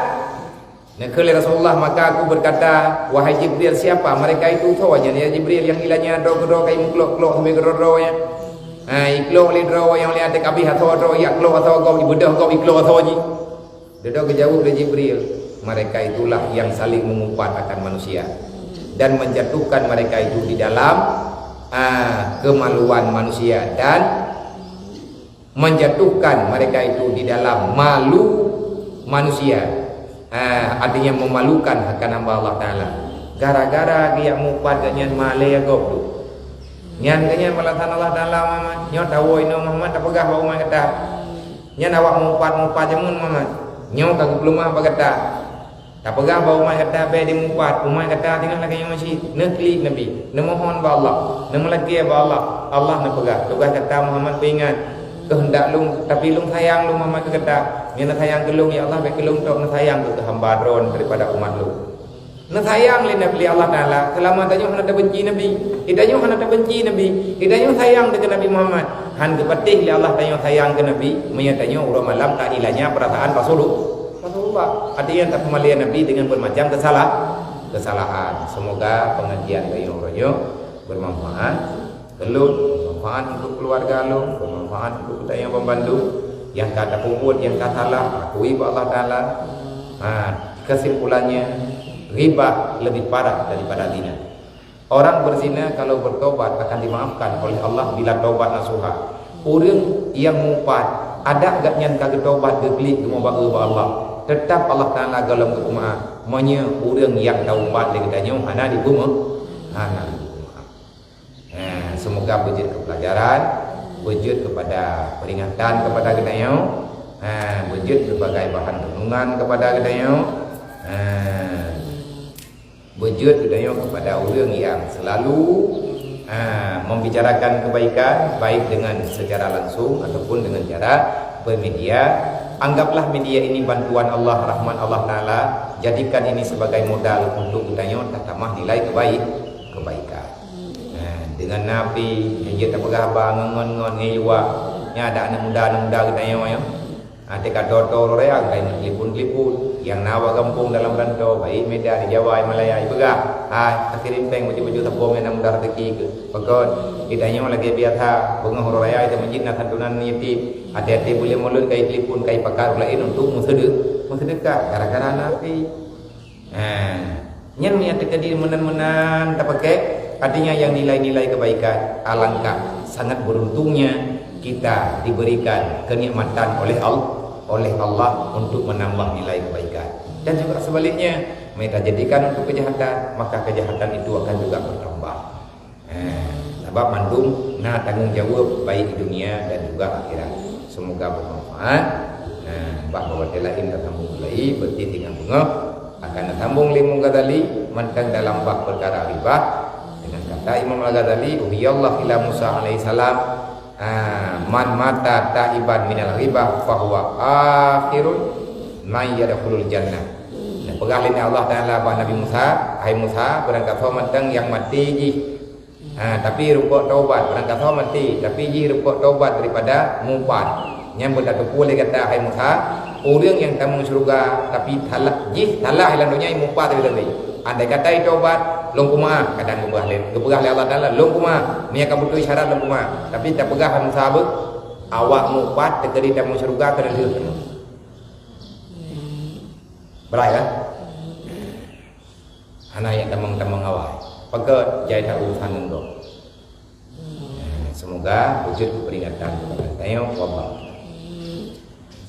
Neukheun lé Rasulullah, maka aku berkata, "Wahai Jibril, siapa mereka itu?" Soe nyan, ya Jibril, nyang ilanya droe keudroe ka imeuklok-klok sampai keudroe-droe nyan. Ha, iklok lé droe nyang lé até kabeh asoe droe, iklok asoe gob, ibeudôh gob, iklok asoe jih. Dudoe geujaweueb lé Jibril, "Mereka itulah yang saling mengupat akan manusia dan menjatuhkan mereka itu di dalam, ah, kemaluan manusia dan menjatuhkan mereka itu di dalam malu manusia." Ah, artinya memalukan akan hamba Allah Taala. Gara-gara geujak mupat gobnyan malée gob tu. Nyan gobnyan balasan Allah Taala, Muhammad. Nyoe tawoe inoe Muhammad, tapeugah bak umat gata. Nyan awak mupat-mupat jameun Muhammad. Nyoe ka geupeuleumah bak gata. Tapeugah bak umat gata bék jimupat. Umat gata teungoh lagée nyoe cit. Neuklik Nabi. Neumohon bak Allah. Neumeulakée bak Allah. Allah neupeugah, "Tugaih gata Muhammad peuingat. Keuheundak lôn, tapi lôn sayang lôn Muhammad keu gata. Nyoe neusayang keu lôn, ya Allah, bék keu lôn tok, neusayang keu hamba droe daripada umat lôn." Neusayang lé Nabi, lé Allah Taala, seulama tanyoe hana tabenci Nabi. Geutanyoe hana tabenci Nabi. Geutanyoe sayang deungon Nabi Muhammad. Han geupatéh lé Allah tanyoe sayang keu Nabi, meunyoe tanyoe uroe malam ka ilanya peurasaan Rasulullah. Rasulullah. Artinya tapeumalée Nabi deungon bermacam kesalah-, kesalahan. Semoga pengajian tanyoe uroe nyoe bermanfaat. Keu lôn, bermanfaat untuk keluarga lôn, bermanfaat untuk geutanyoe banmandum. Nyang ka tapeubuet, nyang ka salah, akui bak Allah Taala. Ha, kesimpulannya, ghibah lebih parah daripada zina. Orang berzina kalau bertobat akan dimaafkan oleh Allah bila tobat nasuha. Ureuëng nyang mupat, adak gobnyan ka geutobat, geuklik, geumeubaeu bak Allah, tetap Allah Taala gohlom geupeumaaf. Meunyoe ureuëng nyang taubat lé geutanyoe hana dipeumeu-, hana dipeumeu'ah. Ha, semoga beujeuet keu pelajaran, beujeuet kepada peringatan kepada geutanyoe, ha, beujeuet sebagai bahan renungan kepada geutanyoe. Ha. Beujeuet geutanyoe kepada ureuëng yang selalu, ah, membicarakan kebaikan, baik dengan secara langsung ataupun dengan cara bermedia. Anggaplah media ini bantuan Allah, rahmat Allah Taala. Jadikan ini sebagai modal untuk geutanyoe tatamah nilai kebaik, kebaikan. Nah, dengan napi nyang jeuet tapeugah haba ngon, ngon, ngon, ngon luwa, nyan ada aneuk muda, aneuk muda geutanyoe, ya. Até ka tô-tô uroe raya, ka telepon-telepon. Nyang na bak gampông dalam rantau, baik Medan, di Jawa, Malaya, ipeugah, "Hai, takirém péng baju-baju sapo nyang na mudah rezeki keu." Pakon, geutanyoe lagée biasa, beungoh uroe raya, di masjid na santunan yatim. Até-até buleuen Maulud ka itelepon, ka ipakat ureuëng laén untuk meuseudeu-, meuseudekah gara-gara napi. Nah, nyan nyang teukeudi meunan-meunan tapakai, artinya yang nilai-nilai kebaikan, alangkah sangat beruntungnya kita diberikan kenikmatan oleh Al-, oleh Allah untuk menambah nilai kebaikan. Dan juga sebaliknya, mereka jadikan untuk kejahatan, maka kejahatan itu akan juga bertambah. Eh, sabab mandum na tanggung jaweueb baik di dunia dan juga akhirat. Semoga bermanfaat. Nah, bah beurati laén tasambong lagi, berarti tinggai beungoh akan tasambong lé Imam Ghazali mantong dalam bab perkara ghibah. Dengan kata Imam Al-Ghazali, "Uhiyallah ila Musa alaihissalam, ah, man mata taiban minal ghibah fahuwa akhirun man yadkhulul jannah." Dan peugah lé Allah Taala bak Nabi Musa, "Hai Musa, barangkasoe mantong nyang maté jih, ha, tapi rumpok taubat, barangkasoe maté, tapi jih rumpok taubat daripada mupat. Nyan beutateupeue lé gata, hai Musa, ureuëng nyang tamong syeuruga, tapi salah, jih salah lam donya mupat teuh tadi. Andai kata taubat, lôn kumeu'ah," kadang geupeugah lé, geupeugah lé Allah Taala, "Lôn kumeu'ah, meunyo ka beutôi syarat lôn kumeu'ah." Tapi tapeugah, hai Musa, beuh, awak mupat teukeudi tamong syeuruga keuneuk lheueh. Berai kan? Hana nyang tamong-tamong awai. Pakon jai that urusan ngon gob. Semoga beujeuet keu peringatan kepada tanyoe, wallah.